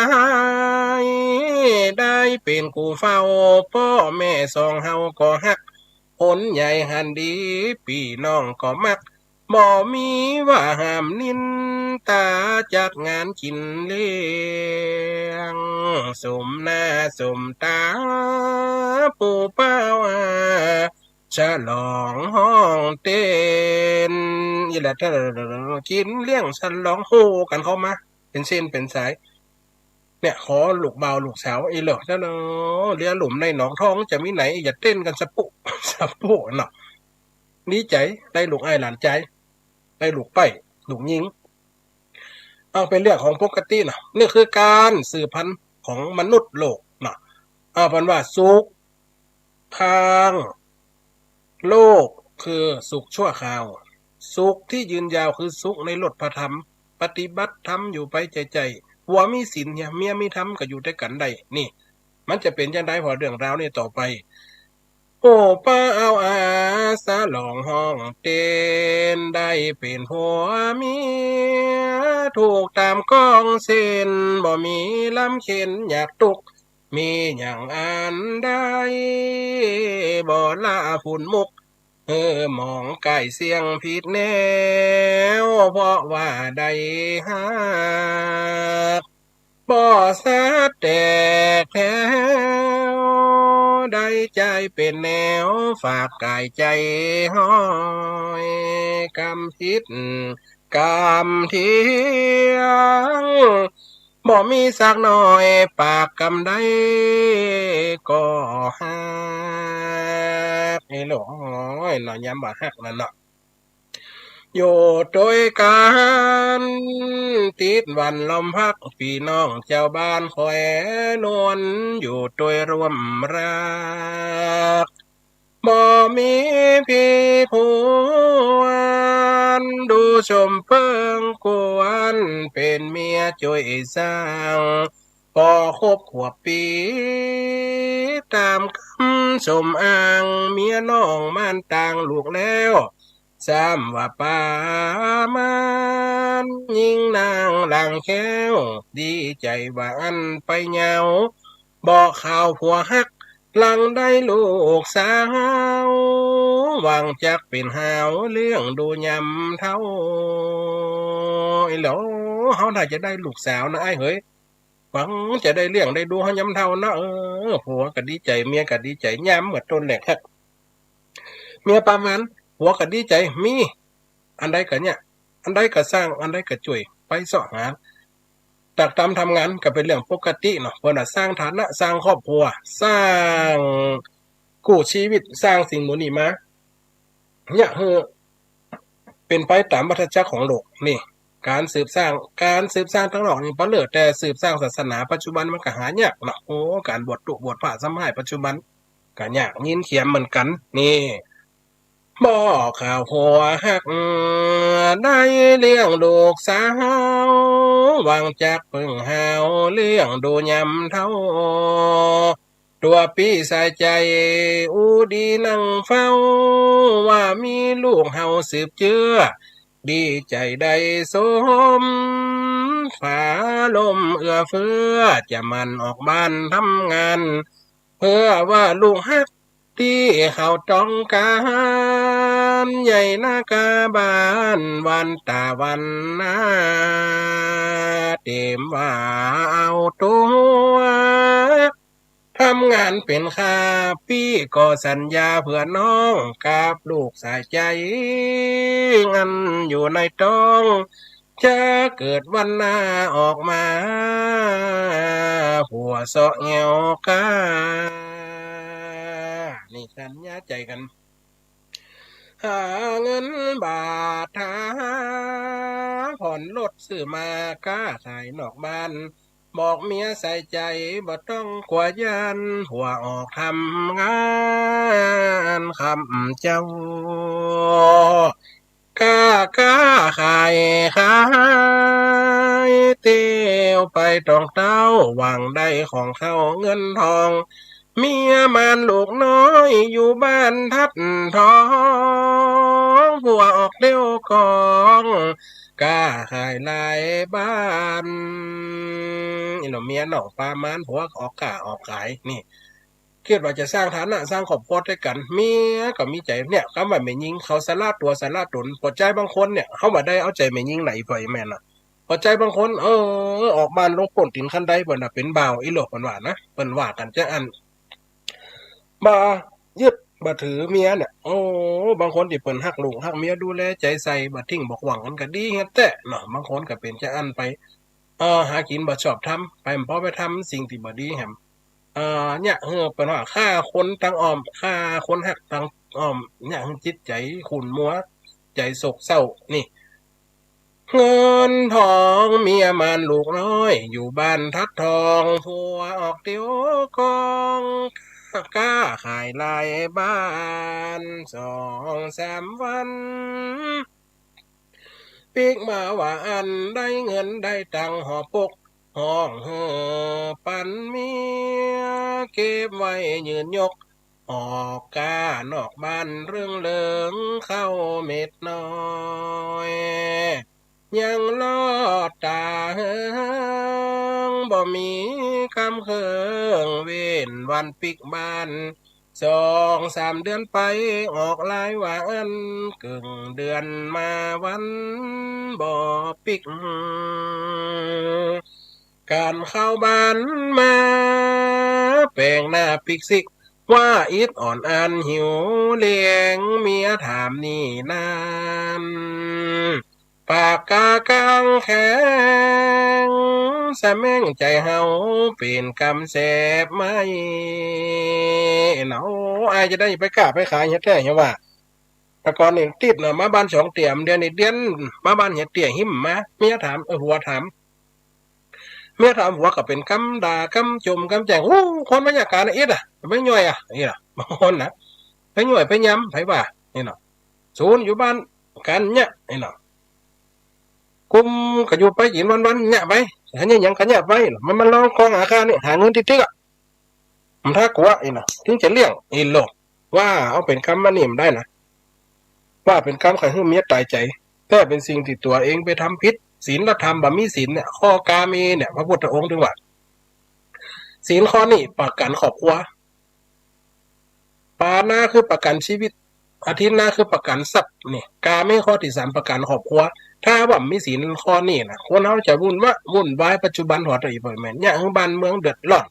ได้เป๋นกู้เฝ้า ป้อแม่สองเฮาก็ฮัก คนใหญ่หันดี ปี้น้องก็มัก บ่มีว่าห้ามนินตา จัดงานกิ๋นเลี้ยง สมหน้าสมต๋า ปู่ป้าว่า ฉลองฮ้องเต้น อี้แหละ กิ๋นเลี้ยงฉลอง โห่กั๋นเข้ามา เป๋นเส้นเป๋นสาย เนี่ย ขอลูกบ่าวลูกสาว อี้เหล่า เจ้าเนาะ เลียลุ่มในหนองทองจะมีไหน อย่าเต้นกั๋นสะปุ๊ สะปุ๊เนาะ ดีใจ๋ ได้ลูกอ้ายหลานจาย ได้ลูกใป๊ ลูกญิง เอาเป๋นเรื่องของปกติเนาะ นี่คือก๋านสืบพันธุ์ของมนุษย์โลกเนาะ เอาเปิ้นว่าสุข ทางโลกคือสุขชั่วคราว สุขที่ยืนยาวคือสุขในรสพระธรรม ปฏิบัติธรรมอยู่ไปใจ๋ๆ ผัวมีศีลเหีย เมียมีธรรมก็อยู่ตวยกั๋นได้ นี่ มันจะเป๋นจั่งใด ผ่อเรื่องราวนี้ต่อไป โอ้ ป้าเอาอาสาลองฮ้องเต้น ได้เป๋นผัวเมีย ถูกต๋ามกองเส้น บ่มีลำเข็ญอยากตุ๊กข์ มีหยังอันใด บ่ละฝุ่นมุก เออ หมองใก้เสี้ยงผิดแนว เพราะว่าได้ฮัก บ่สัตย์แตกแถว ได้ใจ๋เป๋นแนว ฝากก๋ายใจ๋ฮ้อย กำผิดกำเถียง บ่มีสักหน่อย ปากกำใดก็ฮัก เอ้ย โหล โอ้ย เนาะ ยามว่าฮักนั่นเนาะ อยู่ตวยกั๋น ติดวันลมพัก ปี้น้องเจ้าบ้านคอยนวล อยู่ตวยร่วมรัก บ่มีผิดควร ดูสมเปิงควร เป๋นเมียจ้วยสร้าง ปอครบขวบปี๋ ต๋ามกำสมอ้าง เมียน้องม่านตางลูกแล้ว ซ้ำว่าปาหมานญิงนางหลังแคล้ว ดีใจ๋ว่าอั้นไปเหย้า บอกข่าวผัวฮัก หลังได้ลูกสาว หวังจักเป๋นฮาวเลี้ยงดูยามเฒ่า อีหลอ เฮาน่าจะได้ลูกสาวนะอ้ายเหย หวังจะได้เลี้ยงได้ดูเฮายามเฒ่านะ เออ ผัวก็ดีใจ๋ เมียก็ดีใจ๋ ยามเมื่อต้นแรกฮัก เมียปาหมาน ผัวก็ดีใจ๋ มี อันใดก็เนี่ย อันใดก็สร้าง อันใดก็จ้วย ไปเซาะหา ตรากต๋ำทำงานก็เป๋นเรื่องปกติเนาะ เปิ้นว่าสร้างฐานะ สร้างครอบครัว สร้างกู้ชีวิต สร้างสิ่งหมู่นี้มา เนี่ย เออ เป๋นไปต๋ามวัฏจักรของโลก นี่ ก๋านสืบสร้าง ก๋านสืบสร้างตังนอกนี่ บ่เลิศ แต่สืบสร้างศาสนาปัจจุบันมันก็หายากเนาะ โอ้ ก๋านบวชตุ๊บวชพระสำฮายปัจจุบัน ก็ยาก ยินเขียมเหมือนกั๋น นี่ บอกข่าวผัวฮัก ได้เลี้ยงลูกสาว หวังจักเปิ้งฮาวเลี้ยงดูยามเฒ่า ตั๋วปี้สายใจ๋อู้ดีนั่งเฝ้า ว่ามีลูกเฮาสืบเจื้อ ดีใจ๋ได้สมฝาลมเอื้อเฟื้อ จะหมั่นออกบ้านทำงาน เพื่อว่าลูกฮักตี้เขาต้องก๋าน ใหญ่หน้ากาบ้านวันต๋าวันนา เต๋มว่าเอาตั๋ว ทำงานเป๋นข้า ปี้ก็สัญญาเผื่อน้อง กับลูกสายใจ๋ อันอยู่ในต๊อง จะเกิดวันหน้าออกมา หัวเซาะแงวก้า นี่สัญญาใจ๋กั๋น หาเงินบาททา ผ่อนรถซื้อมา ก๊าขายนอกบ้าน บอกเมียสายใจ๋ บ่ต้องกั๋วย้าน ผัวออกทำงานค่ำเจ๊า ก๊าก๊าขายขาย เตียวไปตองเต๊า หวังได้ของเข้าเงินทอง เมียหมานลูกน้อย อยู่บ้านทัดทอง ผัวออกเตียวกอง ก๊าขายหลายบ้าน อีหลอ เมียน้องปาหมาน ผัวออกก๊าออกขาย นี่ กึ๊ดว่าจะสร้างฐานะ สร้างครอบครัวตวยกั๋น เมียก็มีใจ๋ เนี่ย กำว่าแม่ญิงเขาสละตั๋วสละต๋น ปอใจ๊บางคนเนี่ย เฮาบ่ได้เอาใจ๋แม่ญิงไหนไปแม่นน่ะ ปอใจ๊บางคน เออ ออกบ้านลงป้นตี๋นคันได เปิ้นน่ะเป๋นบ่าว อีหลอ เปิ้นว่านะ เปิ้นว่ากั๋นจาอั้น บ่ยึดบ่ถือเมียเนี่ย โอ้ บางคนตี้เปิ้นฮักลูกฮักเมีย ดูแลใจ๋ใส่ บ่ทิ้งบ่ขว้างกั๋นก็ดีเฮ็ดแต๊เนาะ บางคนก็เป๋นจาอั้นไป เออ หากิ๋นบ่ชอบธรรม ไปบ่ไปทำสิ่งตี้บ่ดีแหม เออ เนี่ย เออ เปิ้นว่าฆ่าคนตังอ้อม ฆ่าคนฮักตังอ้อม เนี่ย จิตใจ๋ขุ่นมัว ใจ๋โศกเศร้า นี่ เงินทองเมียหมานลูกน้อย อยู่บ้านทัดทอง ผัวออกเตียวกอง ก๊าขายหลายบ้าน สองสามวัน ปิ๊กมาว่าอั้น ได้เงินได้ตังค์ ห่อปกห้องเฮ่อปันเมีย เก็บไว้ยืนยก ออกก๊านอกบ้านเริงเริง เข้าเม็ดน้อย ยังลอดต๋าเหิง บ่มีกำเคิง เว้นวันปิ๊กบ้าน สองสามเดือนไป ออกหลายว่าอั้น เกิ่งเดือนมาวัน บ่ปิ๊ก ก๋านเข้าบ้านมา แป๋งหน้าปิ๊กซิก ว่าอิดอ่อนอันหิวแลง เมียถามนี่นาน ปากกากังแข็ง สะแหมงใจ๋เฮา เป๋นกำแสบไหม เนาะ อ้ายจะได้ไปก๊าไปขายเหียแต๊เหียว่า แต่ก่อนนี่ติดเนาะ มาบ้านสองเตี้ย เดี๋ยวนี้เดียนมาบ้านเหียเตี้ยหิมมา เมียถาม เออ ผัวถาม เมียถามผัวก็เป๋นกำด่ากำจ่มกำแจ้ง โอ้ คนบ่อยากก๋านอิดอะ ไปย่อยอะ นี่ล่ะ บางคนนะ ไปย่อยไปยำ ไผว่า นี่เนาะ สูนอยู่บ้านกั๋นเนี่ย นี่เนาะ กุมก็อยู่ไปกิ๋นวันๆ เนี่ยไป หันเนี่ยหยังกั๋นเนี่ยไป มันมาลองกองหาข้านี่ หาเงินติ๊กๆ อะ มันถ้ากั๋ว นี่เนาะ ถึงจะเลี้ยง อีหลอ ว่าเอาเป๋นกำมานี่มันได้นะ ว่าเป๋นกรรมใค่หื้อเมียต๋ายใจ๋ แต่เป๋นสิ่งตี้ตั๋วเองไปทำผิด ศีลธรรม บ่มีศีลเนี่ย ข้อกาเมเนี่ย พระพุทธองค์ตึงว่า ศีลข้อนี้ประกั๋นครอบครัว ปาณาคือประกั๋นจีวิต อทินนาคือประกั๋นทรัพย์ นี่ กาเมข้อตี้สามประกั๋นครอบครัว ถ้าบ่มีศีลข้อนี้นะ คนเฮาจะวุ่นวะ วุ่นวาย ปัจจุบันหอตะอีบ่แม่น เยียะหื้อบ้านเมืองเดือดร้อน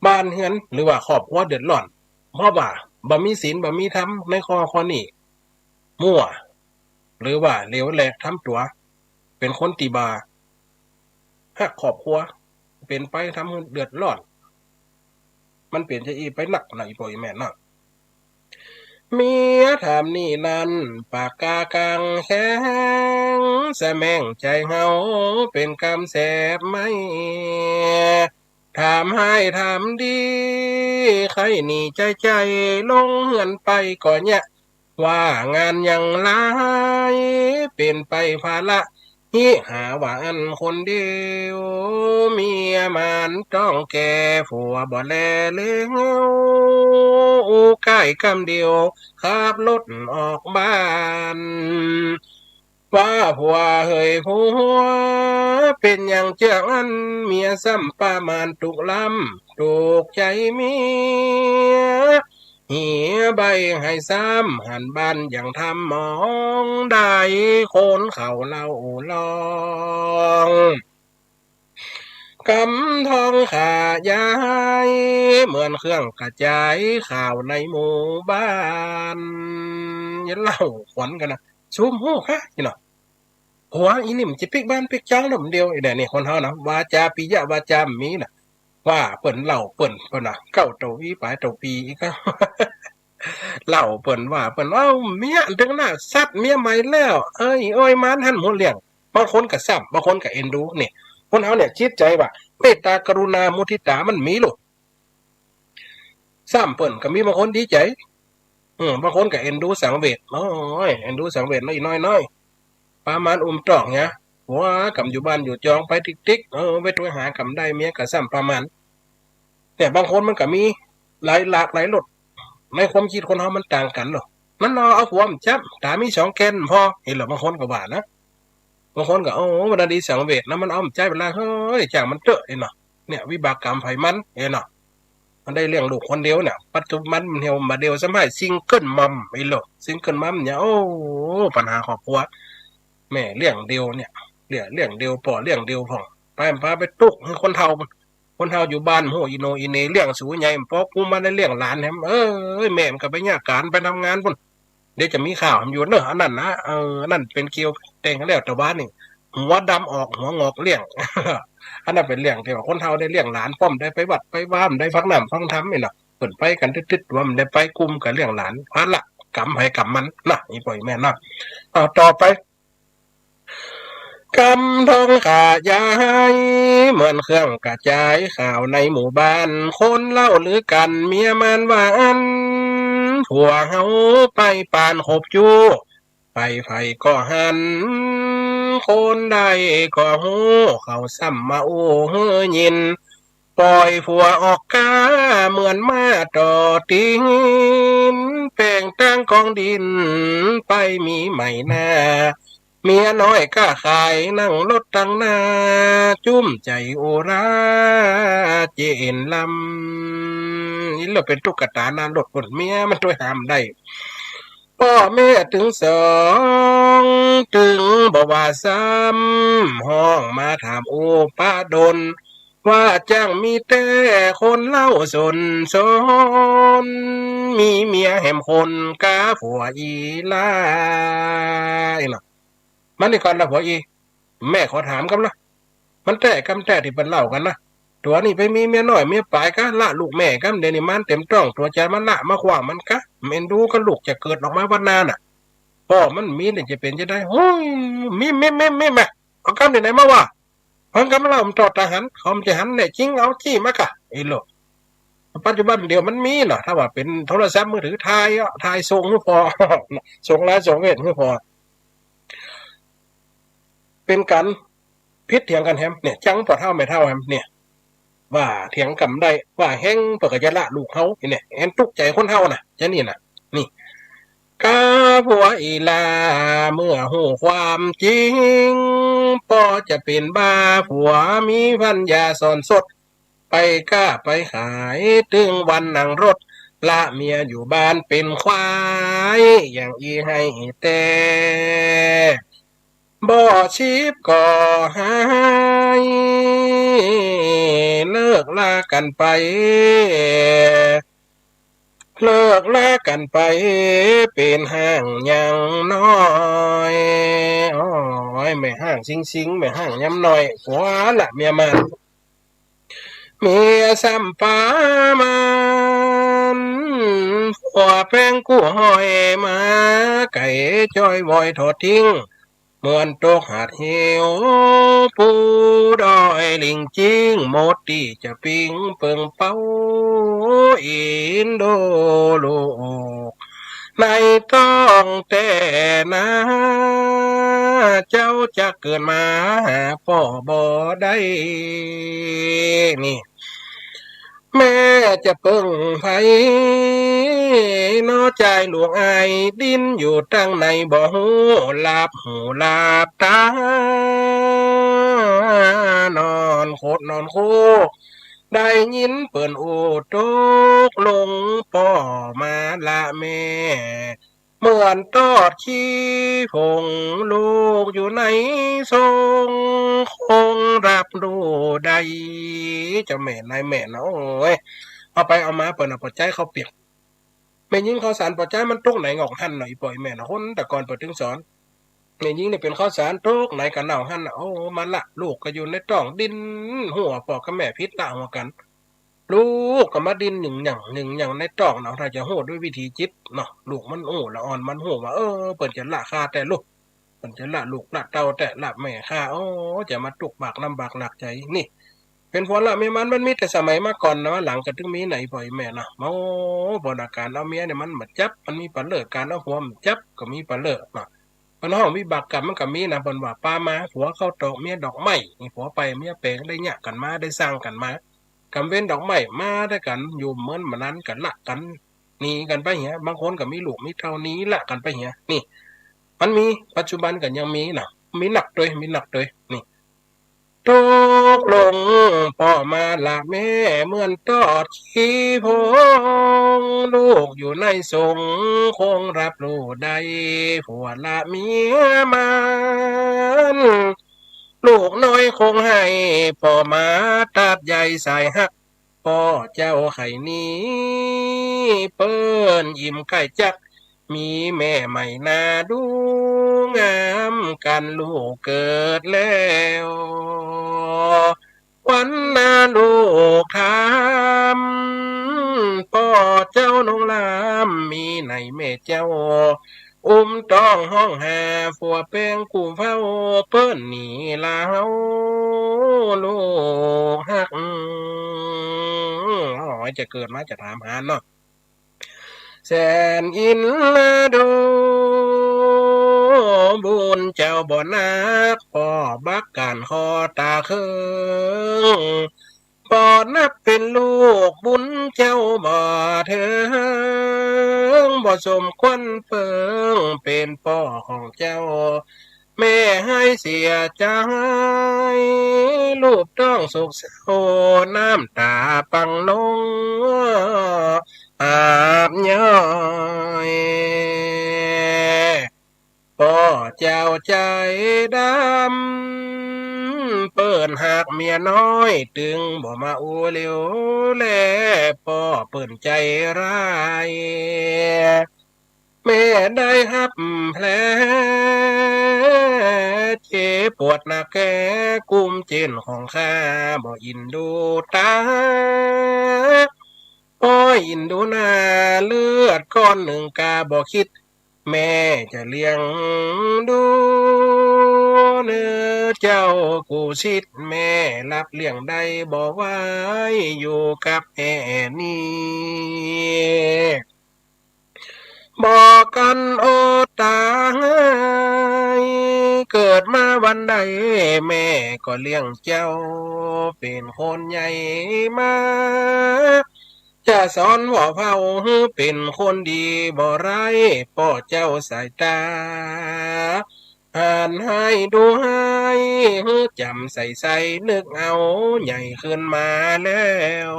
บ้านเฮือนหรือว่าครอบครัวเดือดร้อน เพราะว่าบ่มีศีล บ่มีธรรม ในข้อ ข้อนี้ มั่ว หรือว่าเหลวแหลกทำตั๋ว เป๋นคนตี้บ่ฮักครอบครัว เป๋นไปทำหื้อเดือดร้อน มันเป๋นจาอี้ไปนักนะ อีป้ออีแม่เนาะ เมียถามนี้นั้น ปากกากังแข็ง สะแมงใจ๋เฮาเป๋นกำแสบไหม ถามฮ้ายถามดี ใค่หนีใจ๊ใจ๋ ลงเฮือนไปก่อเยียะ ว่างานยังหลาย เป๋นไปภาระ หิหาว่าอั้นคนเดียว เมียหมานต้องแก่ ผัวบ่แลเหลียว อู้ก้ายกำเดียว ขับรถออกบ้าน ว่าผัวเหยผัว เป๋นหยังเจื้ออั้น เมียซ้ำประมาณตุ๊กล้ำ ตุ๊กใจ๋เมีย เหียใบ้หื้อซ้ำ หันบ้านยังทำมองได้ คนเขาเล่าลอง กำทองขยาย เหมือนเครื่องกระจายข่าวในหมู่บ้าน เล่าขวัญกั๋นนะ สุมฮู้กา นี่เนาะ ผัวอีนี่มันจะปิ๊กบ้านปิ๊กจองเดียว อีแด่นี่คนเฮานะ วาจาปิยะวาจามีนะ ว่าเปิ้นเล่าเปิ้น เปิ้นนะ เก้าเต้าอี้ป๋ายเต้าปี้อี้กา เล่าเปิ้นว่าเปิ้น เอ้า เมียตึงหน้าซัดเมียใหม่แล้ว เอ้ย โอ้ย มันหั้นหมู่เรื่อง บางคนก็ซ้ำ บางคนก็เอ็นดู นี่ คนเฮาเนี่ยจิตใจ๋ว่าเมตตากรุณามุทิตามันมีลูก ซ้ำเปิ้นก็มีบางคนดีใจ๋ อืม บางคนก็เอ็นดูสังเวช โอ้ย เอ็นดูสังเวชน้อยๆ ประมาณอุ้มต้องเนี่ย ผัวก่ำอยู่บ้านอยู่จองไปติ๊กๆ เออ ไปตวยหาก่ำได้ เมียก็ซ้ำประมาณ เนี่ย บางคนมันก็มีหลายหลากหลายรส ในความคิดคนเฮามันต่างกั๋นเนาะ มันเอา เอาผัวมันจับ ต๋ามีสองแก่นพอ เห็นเหรอ บางคนก็ว่านะ บางคนก็ โอ้ มันดีสังเวชนะ มันเอามันใจ๊เวลา เฮ้ย จ้างมันเต๊อะ เห็นเนาะ เนี่ย วิบากกรรมใผมัน เห็นเนาะ มันได้เลี้ยงลูกคนเดียวเนี่ย ปัจจุบันมันเหี่ยวมาเดียว ซ้ำให้ซิงเกิลมัม ไอ้โลก ซิงเกิลมัมเนี่ย โอ้ ปัญหาครอบครัว แม่เลี้ยงเดียวเนี่ย เลี้ยง เลี้ยงเดียว ป้อเลี้ยงเดียวพ่อง ไป พาไปตุ๊กหื้อคนเฒ่า คนเฒ่าอยู่บ้าน ฮู้อีโหน่อีเหน่ เลี้ยงสูใหญ่ ปอกู้มาได้เลี้ยงหลานแหม เอ้ย แม่มันก็ไปเยียะก๋าน ไปทำงานปู้น เดี๋ยวจะมีข่าวอยู่เนาะ อันนั้นนะ เออ อันนั้นเป๋นเกี่ยวแต่งแล้ว แต่ว่านี่ หัวดำออก หัวหงอกเลี้ยง อันนั้นเป๋นเรื่องตี้ว่าคนเฒ่าได้เลี้ยงหลาน ป้อมได้ไปวัดไปวา ได้ฟังน้ำฟังธรรมนี่เนาะ เปิ้นไปกั๋นตึ๊ดๆ ว่ามันได้ไปกุมกั๋นเลี้ยงหลาน ภาระกรรมใผกรรมมันนะ อีป้ออีแม่เนาะ เอาต่อไป กำทองขยาย เหมือนเครื่องกระจายข่าวในหมู่บ้าน คนเล่าลือกั๋น เมียหมานว่าอั้น ผัวเฮาไปปานคบจู้ ใผๆ ก็หัน คนใดก็ฮู้ เขาซ้ำมาอู้หื้อยิน ป่อยผัวออกกา เหมือนหมาต่อตี๋น แป๋งตั้งกองดิน ไปมีใหม่หน้า เมียน้อยก้าขาย นั่งรถตังหน้า จุ้มใจ๋อุรา เจ๋นลำ นี่เรียกเป๋นตุ๊กตาหน้ารถปู้น เมียมันตวยหาบ่ได้ ป้อแม่ตึงสอง ตึงบ่ว่าซ้ำ ฮ้องมาถามอุปดล ว่าจ้างมีแต่คนเล่าสนสน มีเมียแหมคนกาผัวอีหล้า เนาะ มันนี่ก่อนนะ ผัวอี แม่ขอถามกำนะ มันแต๊กำแต๊ตี้เปิ้นเล่ากั๋นนะ ตั๋วนี่ไปมีเมียน้อยเมียป๋ายกา ละลูกแม่กำ เดี๋ยวนี้มันเต็มต้อง ตั๋วจะมาละมาขว้างมันกา แม่นดูกาลูกจะเกิดออกมาวันหน้าน่ะ ป้อมันมีเนี่ยจะเป๋นจะใด โฮ้ย มี มี มี มี แม่ เอากำตี้ไหนมาว่า ฟังกำเล่ามันตอดตาหัน เขามันจะหันแน่จริง เอาจี้มากะ ไอ้โลก ปัจจุบันเดี๋ยวมันมีเนาะ ถ้าว่าเป๋นโทรศัพท์มือถือ ถ่ายเอา ถ่ายส่งหื้อป้อ ส่งไลน์ส่งเฟซหื้อป้อ เป๋นก๋านผิดเถียงกั๋นแหม เนี่ย จังป้อเฒ่าแม่เฒ่าแหม เนี่ย ว่าเถียงกำได้ ว่าแฮงเปิ้นก็จะละลูกเฮา เนี่ย แฮงตุ๊กใจ๋คนเฒ่าน่ะ จานี่น่ะ นี่ กาผัวอีหล่าเมื่อฮู้ความจริง ปอจะเป๋นบ้า ผัวมีปัญญาสอนสด ไปก้าไปขาย ตึงวันนั่งรถ ละเมียอยู่บ้านเป๋นควาย อย่างอี้ไห้แต๊ บ่ชิบก็หาย เลิกลากั๋นไป เลิกลากั๋นไป เป๋นฮ้างยังน้อย โอ้ย แม่ฮ้างซิงๆ แม่ฮ้างยังน้อย ผัวละเมียมาน เมียซ้ำปามัน ผัวแป้งกู้ห้อยมา ไก่จ้อยวอยทอดทิ้ง เหมือนตกหาดเหว ปูดอยลิงจิง หมดตี้จะปิ้งเปิงเป้า อินดูลูก ในต๊องแต๊นา เจ้าจะเกิดมาหาป้อบ่ได้ นี่ แม่จะเปิ้งใผ น้อจายลูกอ้าย ดิ้นอยู่ตังในบ่ฮู้ หลับหูหลับตา นอนขดนอนคู ได้ยินเปิ้นอู้ตกลง ป้อมาละแม่ เหมือนตอดขี้ผง ลูกอยู่ในทรง คงรับรู้ได้ เจ้าแม่นายแม่นะ โอ้ย เอาไปเอามาเปิ้นเอาปอใจ๊ข้าวเปียก แม่ญิงข้าวสารปอใจ๊มันตกไหนก็หั้นหน่อย ปออีแม่นะ คนแต่ก่อนเปิ้นตึงสอน แม่ญิงนี่เป๋นข้าวสารตกไหนก็เน่าหั้นนะ โอ้ มาละ ลูกก็อยู่ในต๊อง ดิ้นหัวป้อกับแม่ผิดละหัวกั๋น ลูกก็มาดิ้นหนึ่งหยั่งหนึ่งหยั่งในต๊องเนาะ ถ้าจะฮู้ด้วยวิธีจิตเนาะ ลูกมันอู้ละอ่อน มันฮู้ว่า เออ เปิ้นจะละข้าแต๊ลูก เปิ้นจะละลูกละเต้าแต๊ ละแม่ข้า โอ้ จะมาตุ๊กข์บากลำบากหนักใจ๋ นี่ เป๋นผัวละเมียมาน มันมีแต่สมัยมาก่อนนะ หลังก็ตึงมีไหน ปออีแม่นะ โอ้ บ่อนก๋านเอาเมียเนี่ยมันบ่จับ มันมีปะเล่อ ก๋านเอาผัวบ่จับก็มีปะเล่อเนาะ เปิ้นฮ้องวิบากกรรมมันก็มีนะ เปิ้นว่าปามาผัวเข้าตอกเมียดอกไม้ นี่ผัวไปเมียแป๋ง ได้เยียะกั๋นมา ได้สั่งกั๋นมา กำเว็นดอกไม้มาด้วยกั๋น อยู่เหมือนบ่านั้นก็ละกั๋น หนีกั๋นไปเหีย บางคนก็มีลูกมีเต้าหนีละกั๋นไปเหีย นี่ มันมี ปัจจุบันก็ยังมีนะ มีนักตวย มีนักตวย นี่ ตกลงป้อมาละแม่ เหมือนตอดขี้ผง ลูกอยู่ในทรง คงรับรู้ได้ ผัวละเมียมาน ลูกน้อยคงไห้ ป้อมาตัดใยสายฮัก ป้อเจ้าไขหนี เปิ้นอิ่มใก้จัก มีแม่ใหม่นาดูงาม กั๋นลูกเกิดแล้ว วันนาลูกถาม ป้อเจ้านงลาม มีไหนแม่เจ้า อุ้มต๊องฮ้องหา ผัวแป้งกู้เฝ้า เปิ้นหนีลาว ลูกฮัก โอ้ย จะเกิดมาจะถามหาเนาะ แสนอินดูบุญเจ้าบ่นัก ป้อบักก๋านคอต๋าเคิง บ่นับเป๋นลูกบุญเจ้าบ่เถิง บ่สมควรเปิง เป๋นป้อของเจ้า แม่หายเสียใจ๋ ลูกต้องโศกเศร้า น้ำต๋าปังนอง อาบย้อย ป้อเจ้าใจ๋ดำ เปิ้นฮักเมียน้อย ตึงบ่มาอู้เหลียวแล ป้อเปิ้นใจ๋ร้าย แม่ได้ฮับแผล เจ็บปวดนักแก่ กุ้มเจ๊นของข้า บ่อินดูต๋า ป้ออินดูหน้า เลือดก้อนนึ่งกาบ่คิด แม่จะเลี้ยงดู เนื้อเจ้ากู้สิทธิ์ แม่รับเลี้ยงได้บ่ไหว อยู่กับแม่นี้ บ่กั๋นอดต๋าย เกิดมาวันใด แม่ก็เลี้ยงเจ้า เป๋นคนใหญ่มา จะสอนว่าเฝ้าหื้อเป๋นคนดีบ่ร้าย ป้อเจ้าสายต๋า หันหื้อดูหื้อจ่ำใสๆ นึกเอาใหญ่ขึ้นมาแล้ว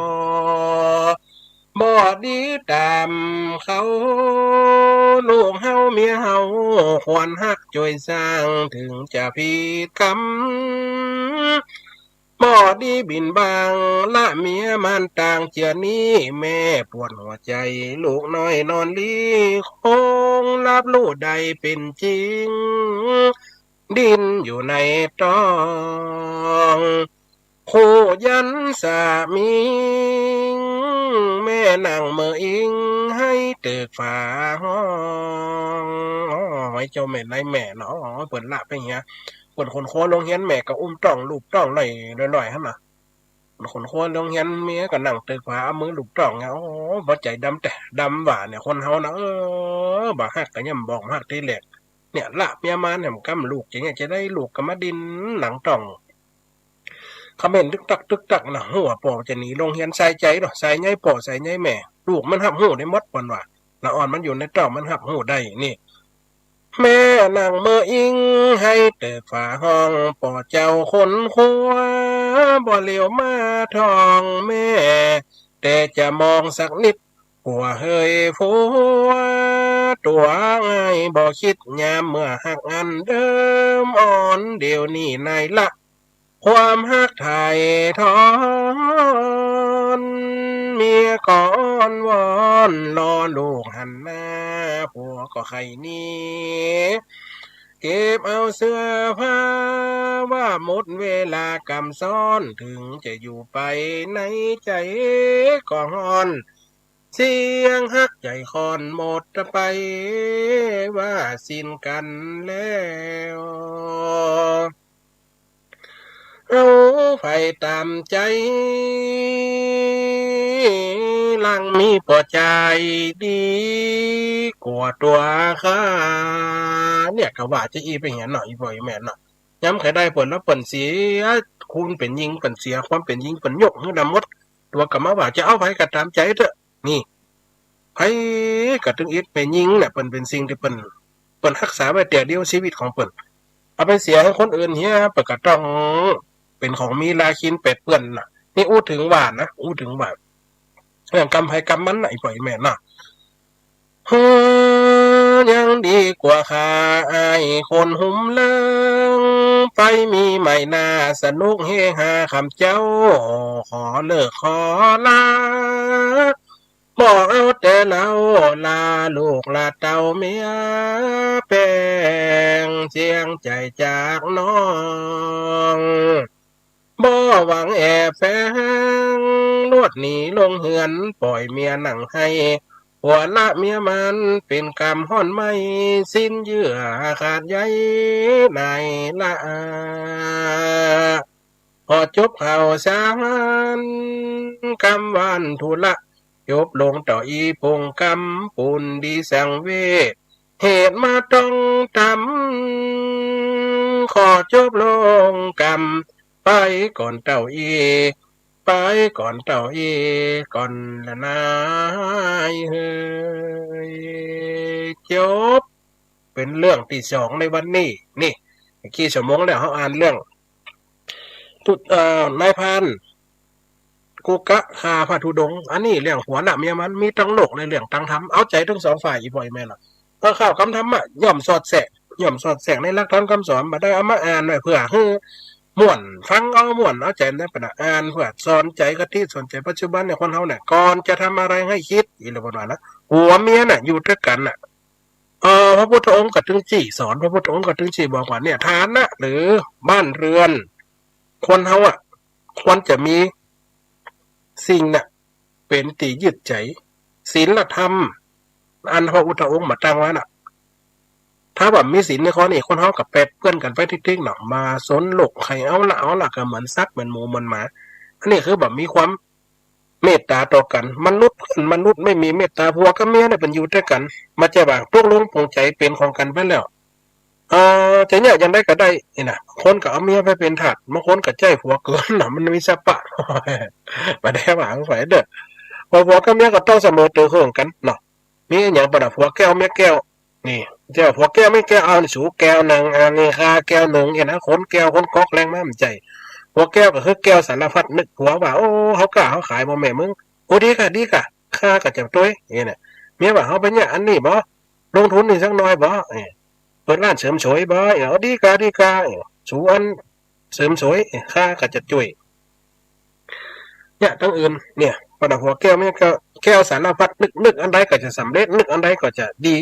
บ่ดีต๋ามเขา ลูกเฮาเมียเฮา ควรฮักจ้วยสร้าง เถิงจะผิดกำ บ่ดีบิ่นบังละเมียม่านต่าง เจื้อนี้แม่ปวดหัวใจ๋ ลูกน้อยนอนลี คงฮับฮู้ได้เป๋นจริง ดิ้นอยู่ในต๊อง คู่ยันสามิง แม่นั่งเมออิง ไห้เติกฝาห้อง โอ้ย เจ้าแม่นายแม่เนาะ เปิ้นละไปเหีย เปิ้นขนครัวลงเฮียน แม่ก็อุ้มต๊องลูบต๊องหน้อยๆ หั้นน่ะ เปิ้นขนครัวลงเฮียน เมียก็นั่งเติกฝา เอามือลูบต๊องเนี่ย โอ้ หัวใจ๋ดำแต๊ ดำหว่าเนี่ย คนเฮานะ เออ บ่ฮักก็ย่อมบอกฮักทีแรก เนี่ย ละเมียม่านแหมกำลูกอย่างเงี้ย จะได้ลูกก็มาดิ้นหลังต๊อง เขม่นตึกตักตึกตักนะ ฮู้ว่าป้อจะหนีลงเฮียน ใส่ใจ๋เนาะ ใส่ใยป้อใส่ใยแม่ ลูกมันฮับฮู้ได้หมด เปิ้นว่า ละอ่อนมันอยู่ในต๊องมันฮับฮู้ได้นี่ แม่นั่งเมออิง ไห้เติกฝาห้อง ป้อเจ้าขนครัว บ่เหลียวมาต๊องแม่ แต่จะมองสักนิด กั๋วเฮยฟัว ตั๋วอ้ายบ่คิด ยามเมื่อฮักอันเดิม อ่อนเดี๋ยวนี้นายละ ความฮักถ่ายทอน เมียก็อ้อนวอน รอลูกหันหน้า ผัวก็ใค่หนี เก็บเอาเสื้อผ้า ว่าหมดเวลากำซ้อน เถิงจะอยู่ไปในใจ๋ก็ฮ้อน เสียงฮักใจ๋ค่อนหมดไป ว่าสิ้นกั๋นแล้ว เอาไปต๋ามใจ๋ หลังมีป้อจายดีกั๋วตั๋วข้า เนี่ย ก็ว่าจะอี้ไปเหียเนาะ อี่ป้ออี่แม่เนาะ ยามใผได้เปิ้นแล้วเปิ้นเสีย คุณเป๋นญิงเปิ้นเสียความเป๋นญิง เปิ้นยกหื้อดำหมด ตั๋วก็มาว่าจะเอาใผก็ต๋ามใจ๋เต๊อะ นี่ ใผก็ตึงอิด แม่ญิงน่ะ เปิ้นเป๋นสิ่งตี้เปิ้น เปิ้นฮักษาไว้เตื้อเดียว ชีวิตของเปิ้น เอาไปเสียหื้อคนอื่นเหีย เปิ้นก็ต้องเป๋นของมีราคินแปดเปื้อนน่ะ นี่อู้เถิงว่านะ อู้เถิงว่า เรื่องกรรมใผกรรมมันน่ะ อี่ป้ออี่แม่เนาะ เฮ้อ ยังดีกั๋วข้าอ้ายคนหุ่มเลิง ไปมีใหม่หน้า สนุกเฮฮาค่ำเจ๊า ขอเลิกขอลา บ่เอาแต่เหล้า ลาลูกลาเต้าเมียแปง เสียงใจ๋จากน้อง บ่หวังแอบแฝง ลวดหนีลงเฮือน ป้อยเมียนั่งไห้ ผัวละเมียม่าน เป๋นกรรมฮ้อนไหม้ สิ้นเยื่อขาดใย นายละ ขอจบข่าวสาร กำวานธุระ จบลงเต้าอี้ ปงกำปูนดีสังเวช เหตุมาต้องตำ ขอจบลงกำ ไปก่อนเต้าอี้ ไปก่อนเต้าอี้ ก่อนละนายเฮย จบ เป๋นเรื่องตี้สองในวันนี้ นี่ กี่ชั่วโมงแล้ว เฮาอ่านเรื่อง ธุ- เอ่อ นายพราน กุกะฆ่าพระธุดงค์ อันนี้เรื่องผัวละเมียม่าน มีตังโลกและเรื่องตังธรรม เอาใจ๋ตึงสองฝ่าย อี่ป้ออี่แม่เนาะ เออ ข้าวกำธรรมะ ย่อมสอดแทรก ย่อมสอดแทรกในหลักธรรมกำสอน บ่ได้เอามาอ่านไว้เปื้อหื้อม่วน ฟังเอาม่วนเอาใจ๋ ได้ปะนะ อ่านเปื้อสอนใจ๋ คติสอนใจ๋ ปัจจุบันเนี่ย คนเฮาเนี่ย ก่อนจะทำอะไรให้คิด อี่หละเปิ้นว่านะ ผัวเมียน่ะ อยู่ตวยกั๋นน่ะ เอ่อ พระพุทธองค์ก็ตึงจี้สอน พระพุทธองค์ก็ตึงจี้บอกว่าเนี่ย ฐานะหรือบ้านเรือน คนเฮาอะ ควรจะมีสิ่งน่ะ เป๋นตี้ยึดใจ๋ ศีลธรรม อันพระพุทธองค์มาตั้งไว้น่ะ ถ้าบ่มีศีลในข้อนี้ คนเฮาก็แปดเปื้อนกั๋นไปติ๊กๆ เนาะ บ่สนโลก ใค่เอาละเอาละ ก็เหมือนสัตว์ เหมือนหมู เหมือนหมา อันนี้คือบ่มีความ เมตต๋าต่อกั๋น มนุษย์เปื้อนมนุษย์ ไม่มีเมตต๋า ผัวกับเมียเนี่ย เปิ้นอยู่ตวยกั๋น บ่ใจ้ว่าตกลงปลงใจ๋เป๋นของกั๋นไปแล้ว เอ่อ จะเยียะอย่างใดก็ได้ นี่นะ บางคนก็เอาเมียไปเป๋นทาส บางคนก็ใจ๊ผัวเกินน่ะ มันมีสภาพ บ่ได้ว่าใผเด้อ อผัวกับเมียก็ต้องเสมอเตื้อเหิงกั๋นเนาะ มีอะหยังปะน่ะ ผัวแก้วเมียแก้ว นี่ เจ้าผัวแก้วเมียแก้ว เอานี่สูแก้วนึ่ง อันนี้ข้าแก้วนึ่ง เอ็นนะ คนแก้วคนก๊อกแรงมา บ่ใจ้ ผัวแก้วก็คือแก้วสารพัดนึก ผัวว่า โอ้ เฮาก้าเฮาขายบ่แม่มึง โอ้ ดีก่ะ ดีก่ะ ข้าก็จะตวย เอ็นนะ เมียว่า เฮาไปเยียะอันนี้บ่ ลงทุนนี่สักหน่อยบ่ เอ้ย เปิดร้านเสริมสวยบ่ เอ้ย เอา ดีก่ะ ดีก่ะ เอ้ย สูอันเสริมสวย เอ้ย ข้าก็จะจ้วย เนี่ย ตังอื่น เนี่ย ปะน่ะผัวแก้วเมียแก้ว แก้วสารพัดนึก นึกอันใดก็จะสำเร็จ นึกอันใดก็จะดี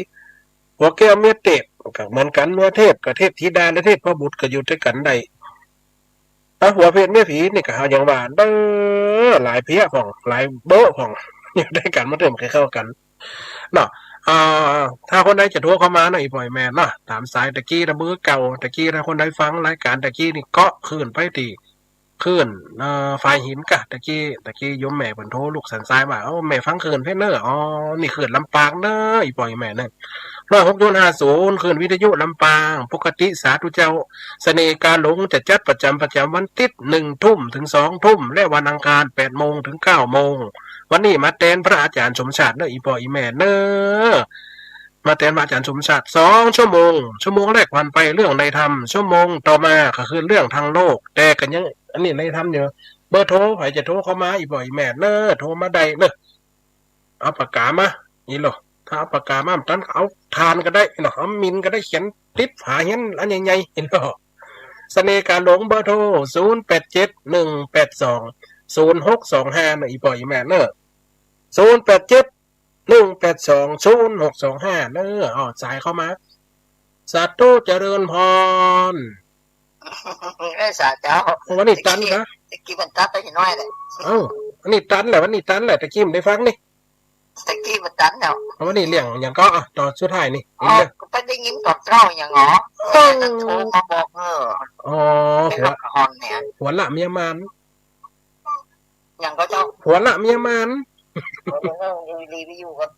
ผัวแก้วเมียเทพก็เหมือนกั๋น เมียเทพกับเทพธิดาและเทพบุตรก็อยู่ตวยกั๋นได้ ถ้าผัวเพชฌเมียผีนี่ก็เฮายังว่าเด้อ หลายเพี้ยพ่อง หลายเบ้อพ่อง อยู่ตวยกั๋นมาเถิงบ่ใค่เข้ากั๋นเนาะ อ่า ถ้าคนใดจะโทรเข้ามาเนาะ อี่ป้ออี่แม่เนาะ ต๋ามสายตะกี้นะ เบอร์เก่า ตะกี้ถ้าคนใดฟังรายก๋านตะกี้นี่ เกาะคลื่นไปตี้ คลื่น เอ่อ ฝายหินก่ะ ตะกี้ ตะกี้โยมแม่เปิ้นโทรลูกสันสายว่า เอ้า แม่ฟังคลื่นเพชรเน่อ อ๋อ นี่คลื่นลำปางเน่อ อี่ป้ออี่แม่เน่อ ร้อยหกจุดห้าศูนย์ คลื่นวิทยุลำปาง ปกติ สาธุเจ้า เสน่ห์กาหลงจะจัดประจ๋ำ ประจ๋ำวันติ๊ด หนึ่งทุ่มถึงสองทุ่ม และวันอังคาร แปดโมงถึงเก้าโมง วันนี้มาแตนพระอาจ๋ารย์สมชาติเน่อ อี่ป้ออี่แม่เน่อ มาแตนพระอาจ๋ารย์สมชาติ สองชั่วโมง ชั่วโมงแรกผ่านไปเรื่องในธรรม ชั่วโมงต่อมาก็คือเรื่องทางโลก แต่ก็ยัง อันนี้ในธรรมอยู่ เบอร์โทร ใผจะโทรเข้ามา อี่ป้ออี่แม่เน่อ โทรมาได้เน่อ เอาปากก๋ามา นี่โล ถ้าเอาปากก๋ามาบ่ตัน เอาถ่านก็ได้เนาะ เอาหมิ่นก็ได้ เขียนติดฝาเฮียนอันใหญ่ๆ นี่โล เสน่ห์กาหลง เบอร์โทร ศูนย์แปดเจ็ด หนึ่งแปดสอง ศูนย์หกสองห้า เน่อ อี่ป้ออี่แม่เน่อ ศูนย์แปดเจ็ด หนึ่งแปดสอง ศูนย์หกสองห้า เน่อ เอาสายเข้ามา สาธุเจริญพร เอ้ย สาเจ้า วันนี้ตันก่ะ ตะกี้มันตัดไปน้อยเลย เอ้า วันนี้ตันแหละ วันนี้ตันแหละ ตะกี้บ่ได้ฟังนี่ ตะกี้มันตันแล้ว วันนี้เรื่องหยังก่อ อ่ะ ต๋อนสุดท้ายนี่ อ๋อ เรื่อง ก็ไปได้ยินต๋อนเจ๊าอย่างเหรอ เออ นั่นโทรมาบอก เออ อ๋อ หัว หัวละเมียมาน อย่างก็เจ้า ผัวละเมียมาน เออ เออ อยู่ดีไปอยู่กับ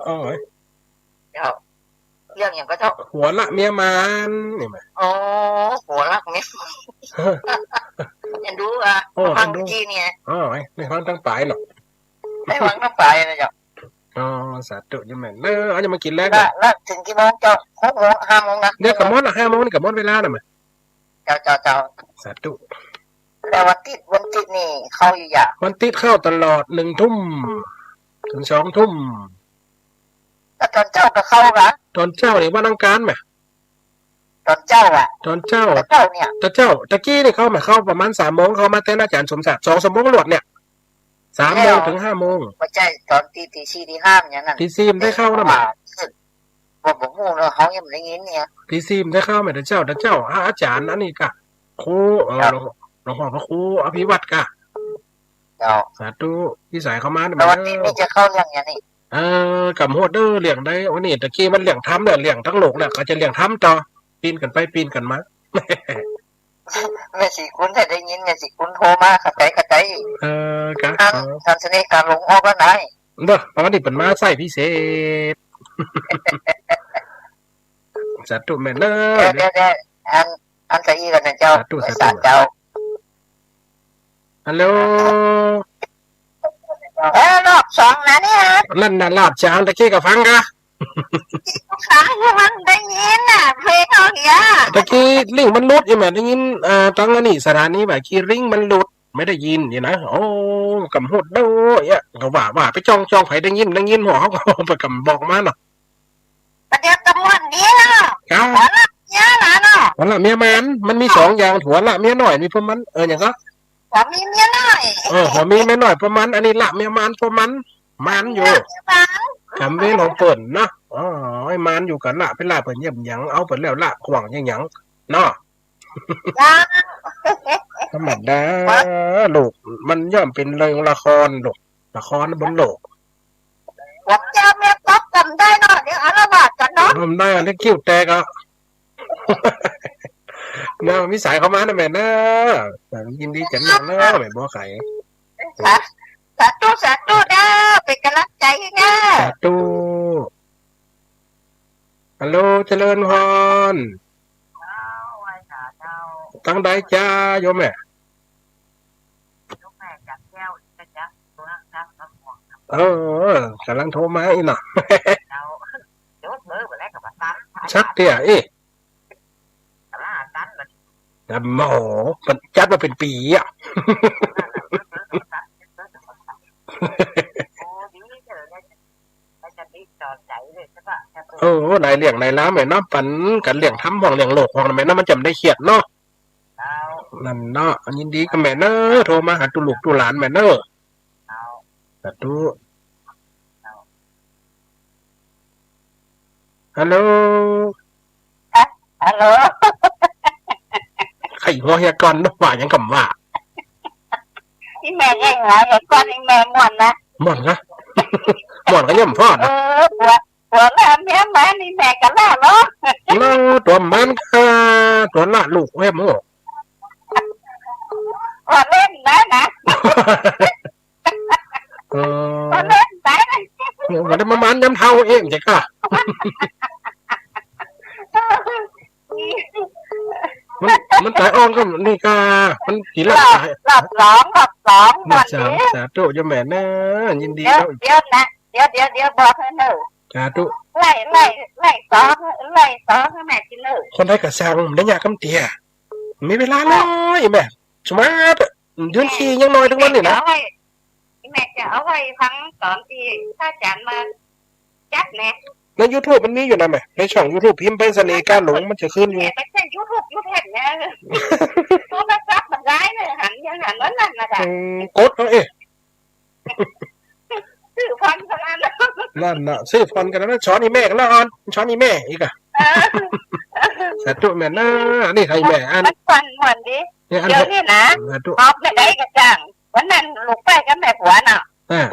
อ๋อ เจ้า เรื่องอย่างก็เจ้า ผัวละเมียมาน นี่มา อ๋อ ผัวละเมียมาน เอ็นดูอ่ะ อ๋อ ฟัง เอ็นดู เมื่อกี้เนี่ย อ๋อ ได้ฟังตังป๋ายเนาะ ได้ฟังตังป๋ายเลยเจ้า อ๋อ สาธุโยมแม่เน่อ เอา ยังบ่กิ๋นแลง แล้ว แล้วเถิงกี่โมงเจ้า หกโมง ห้าโมงนะ เดี๋ยวก็หมดละ ห้าโมงนี่ก็หมดเวลาแล้วมั้ย เจ้า เจ้า เจ้า สาธุ แล้ววันติ๊ด วันติ๊ดนี่เข้าอยู่หยา วันติ๊ดเข้าตลอด หนึ่งทุ่มถึงสองทุ่ม แล้วต๋อนเจ๊าก็เข้าก่ะ ต๋อนเจ๊านี่วันอังคารแหม ต๋อนเจ๊าอ่ะ ต๋อนเจ๊า ต๋อนเจ๊าเนี่ย ต๋อนเจ๊า ตะกี้นี่เข้ามา เข้าประมาณสามโมง เข้ามาแตนอาจ๋ารย์สมศักดิ์ สองชั่วโมงรวดเนี่ย สามโมงถึงห้าโมง บ่ใจ้ต๋อนตี ตีสี่ ตีห้าอย่างนั้น ตีสี่บ่ได้เข้านะ ว่า บ่ บ่ฮู้เนาะ เฮายังบ่ได้ยินเนี่ย ตีสี่บ่ได้เข้าแหม ต๋อนเจ๊า ต๋อนเจ๊า อ่ะ อาจ๋ารย์อันนี้ก่ะ ครู เอ่อ ครับ หลวง หลวงพ่อพระครูอภิวัตรก่ะ เจ้า สาธุ พี่สายเข้ามาเนี่ย แล้ววันนี้ เออ นี่จะเข้าเรื่องหยังนี่ เออ กำหนดเด้อ เรื่องใด วันนี้ตะกี้มันเรื่องธรรมเนี่ย เรื่องทั้งโลกเนี่ย ก็จะเรื่องธรรมต่อ ปีนกั๋นไปปีนกั๋นมา แม่ศรีคุณถ้าได้ยิน แม่ศรีคุณโทรมา เข้าใจ๋ เข้าใจ๋ เออ กะ ท่าน เออ ท่านเสน่ห์กาหลงออกแล้วนาย เด้อ เพราะว่านี่เปิ้นมาสายพิเศษ สาธุแม่เน่อ เดี๋ยว เดี๋ยว เดี๋ยว อัน อันตะอี้ก่อนนะเจ้า สาธุ สาธุ สาธุเจ้า ฮัลโหล เออ รอบสองนะเนี่ย นั่นน่ะ ลาบจาง ตะกี้ก็ฟังก่ะ ฟังอยู่ มันได้ยินน่ะ เพลงเขาเนี่ย ตะกี้ลิงก์มันหลุดอยู่แหม ได้ยิน อ่า ตังอันนี้ สถานีบ่ากี้ลิงก์มันหลุด ไม่ได้ยินนี่นะ โอ้ กำหนดเด้อ เนี่ย ก็ว่า ว่าไปจ้อง จ้อง ใผได้ยิน ได้ยิน หัวเขาก็ไปกำบอกมาเนาะ ประเดี๋ยวตำรวจนี้เนาะ ครับ ผัวละเมียละเนาะ ผัวละเมียมาน มันมีสองอย่าง ผัวละเมียน้อย มีพวกมัน เออ อย่างก็ ผัวมีเมียน้อย เออ ผัวมีเมียน้อย พวกมัน อันนี้ละเมียมาน พวกมัน มานอยู่ ละเมียมาน กรรมเวรของเปิ้นนะ อ๋อ ไอ้มานอยู่กับละ ไปละเปิ้นเยี่ยมหยัง เอาเปิ้นแล้วละขวางยังหยัง เนาะ จ้า ธรรมดา ลูก มันย่อมเป็นเรื่องละครลูก ละครบนโลก ผมจะเมียก๊อฟจำได้เนาะ เดี๋ยวอาละวาดกันเนาะ จำได้ อันนี้คิ้วแตกอ่ะ เนาะ มีสายเข้ามานะแม่เนาะ ยินดีจำนำเนาะ แม่บัวไข่ สา สาธุ สาธุเด้อ เป็นกำลังใจให้เด้อ สาธุ ฮัลโหล เจริญพร เจ้า ไหว้สาเจ้า ตังใดจ้า โยมแม่ โยมแม่จากแก้ว อีกนะจ๊ะ ตัวนะจ๊ะ เออ ก่ำลังโทรมาอี้เนาะ ชัดเตี้ยอี้ แต่โอ้โห มันจัดมาเป๋นปี๋อะ เออ หลายเรื่องหลายราวแม่เนาะ ปันกั๋นเรื่องธรรมพ่องเรื่องโลกพ่องแม่เนาะ มันจะบ่ได้เคียดเนาะ นั่นเนาะ ยินดีกับแม่เนาะ โทรมาหาตุ๊ลูกตุ๊หลานแม่เนาะ สาธุ ฮัลโหล ฮัลโหล ใค่หัวเหียก่อนเนาะ ว่าหยังก่ำว่า อีแม่ใค่หัวเหียก่อน อีแม่ม่วนนะ ม่วนกะ ม่วนกะย่อมฟ้อนนะ เออ หัว หัวล้าเมียมานี่แม่ก็ล้าเนาะ ล้าตั๋วมันกา ตั๋วล้าลูกแว่มโอ้ หัวเล่นนะนะ เออ หัวเล่นไปนะ เออ วันนี้มามันย้ำเท่าเองเจ๊กะ มัน มันต๋ายอ่อนก็นี่กา มันกี่รอบ รอบ ต๋าย รอบสอง รอบสอง รอบสาม วันนี้ สาธุโยมแม่เนาะ ยินดี เดี๋ยว ครับ เดี๋ยวนะ เดี๋ยว เดี๋ยว เดี๋ยวบอกหื้อเน่อ สาธุ ไล่ ไล่ ไล่สอง ไล่สองหื้อแม่กิ๋นเน่อ คนใดก็ซัง บ่ได้ยากกำเตี้ย มีเวลาเลยแม่ สมาร์ท ยืนขี้ยังน้อยตึงวันนี้นะ แม่จะเอาไว้ แม่จะเอาไว้ฟังต๋อนตี้พระอาจ๋ารย์มาจัดแหน่ ในยูทูบมันมีอยู่นะแม่ ในช่องยูทูบพิมพ์ไปเสน่ห์กาหลงมันจะขึ้นอยู่ แม่ไปใช้ยูทูบยูทูบเนี่ย โทรศัพท์มันได้เลย หันยังหันวันนั้นนะจ๊ะ อืม กดเอาเอ๊ะ ซื้อฟังเท่านั้น นั่นน่ะ ซื้อฟังกั๋นแล้วนะ ช้อนอีแม่กั๋นแล้วอ่อน ช้อนอีแม่อีกอะ เออ สาธุแม่นะ นี่ใค่แม่อัน มันฟังม่วนดี เนี่ยอัน เดี๋ยวนี้นะ สาธุ ออกไปได้ก็จ้าง วันนั้นลูกไปกับแม่ผัวเนาะ อ่า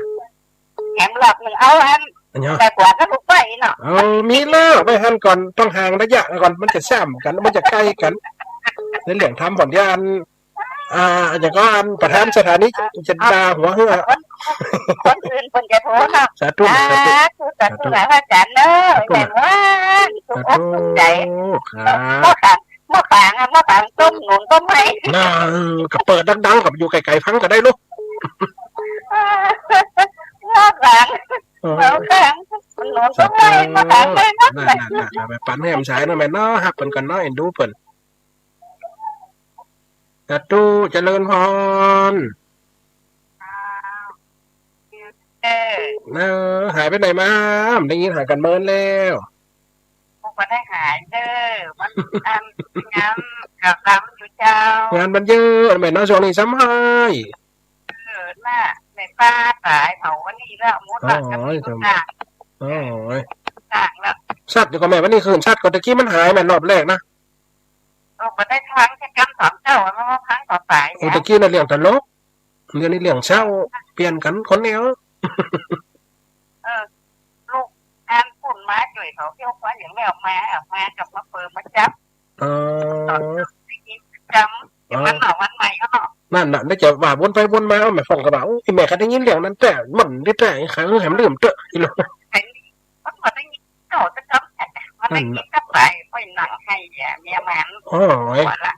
แถมรอบนึ่งเอาอัน อันเนี้ย แม่ผัวกับลูกไปเนาะ เอา มีแล้ว ไปหั้นก่อน ต้องห่างระยะก่อน มันจะซ้ำกั๋น มันจะใก้กั๋น ในเรื่องธรรมก่อน เดี๋ยวอัน อ่า อย่างก็อันประธานสถานีจะด่าหัวหื้อ คน คนอื่นเปิ้นจะโทรเนาะ สาธุ สาธุ สาธุ สาธุ สาธุ หลายพระอาจ๋ารย์เนาะ สาธุ แม่ว่า สุขอกสุขใจ๋ สาธุ ครับ หม้อก๋าง หม้อก๋างอะ หม้อก๋างต้มหนุนต้มไม้ น่า เออ ก็เปิดดังๆ กับอยู่ไก๋ๆ ฟังก็ได้ลูก หม้อก๋าง เออ หม้อก๋างหนุนต้มไม้ สาธุ หม้อก๋างได้เนาะ น่าๆๆๆ ไปปันหื้อแหมสายเนาะแม่เนาะ ฮักเปิ้นก่อนเนาะ เอ็นดูเปิ้น สาธุ เจริญพร เออ เออ หายไปไหนมา บ่ได้ยินหากั๋นเมินแล้ว บ่ได้หายเด้อ มัน อัน งานกำลังอยู่เจ้า งานมันเยอะแม่เนาะ ช่วงนี้ซ้ำฮ้าย เออ น่ะ แม่ป้าต๋ายเผาวันนี้แล้ว หมดละ อ๋อ กับที่ จ้ะ ต่าง อ๋อ ต่างแล้ว สัตว์อยู่กับแม่วันนี้คืน สัตว์ก็ตะกี้มันหายแม่รอบแรกนะ โอ้ ก็ได้ครั้งแค่กำสองเจ้า แล้วครั้งต่อไปเนี่ย โอ้ ตะกี้น่ะเลี้ยงตลก เดี๋ยวนี้เลี้ยงเศร้า เปลี่ยนกั๋นคนเดียว เออ ลูกอันปุ้นมาจ้วยเขาเที่ยวคว้าอย่างแล้วมา เอามากับมาเปิดมาจับ เออ ต๋อนได้ยินประจ๋ำ เดี๋ยววันหน้าวันใหม่ก็เนาะ นั่นน่ะ ได้จะว่าวนไปวนมา เอาแม่ฟ้องก็ว่า โอ้ย แม่ก็ได้ยินเรื่องนั้นแต๊ มันได้แต๊ ใค่หื้อแหมลืมเต๊อะ อีหลู มันก็ได้ยิน เอ้า แต่ก็มันได้กิ๋นกับไป ไปนั่งไห้แหย่เมียมัน โอ้ย หัวละ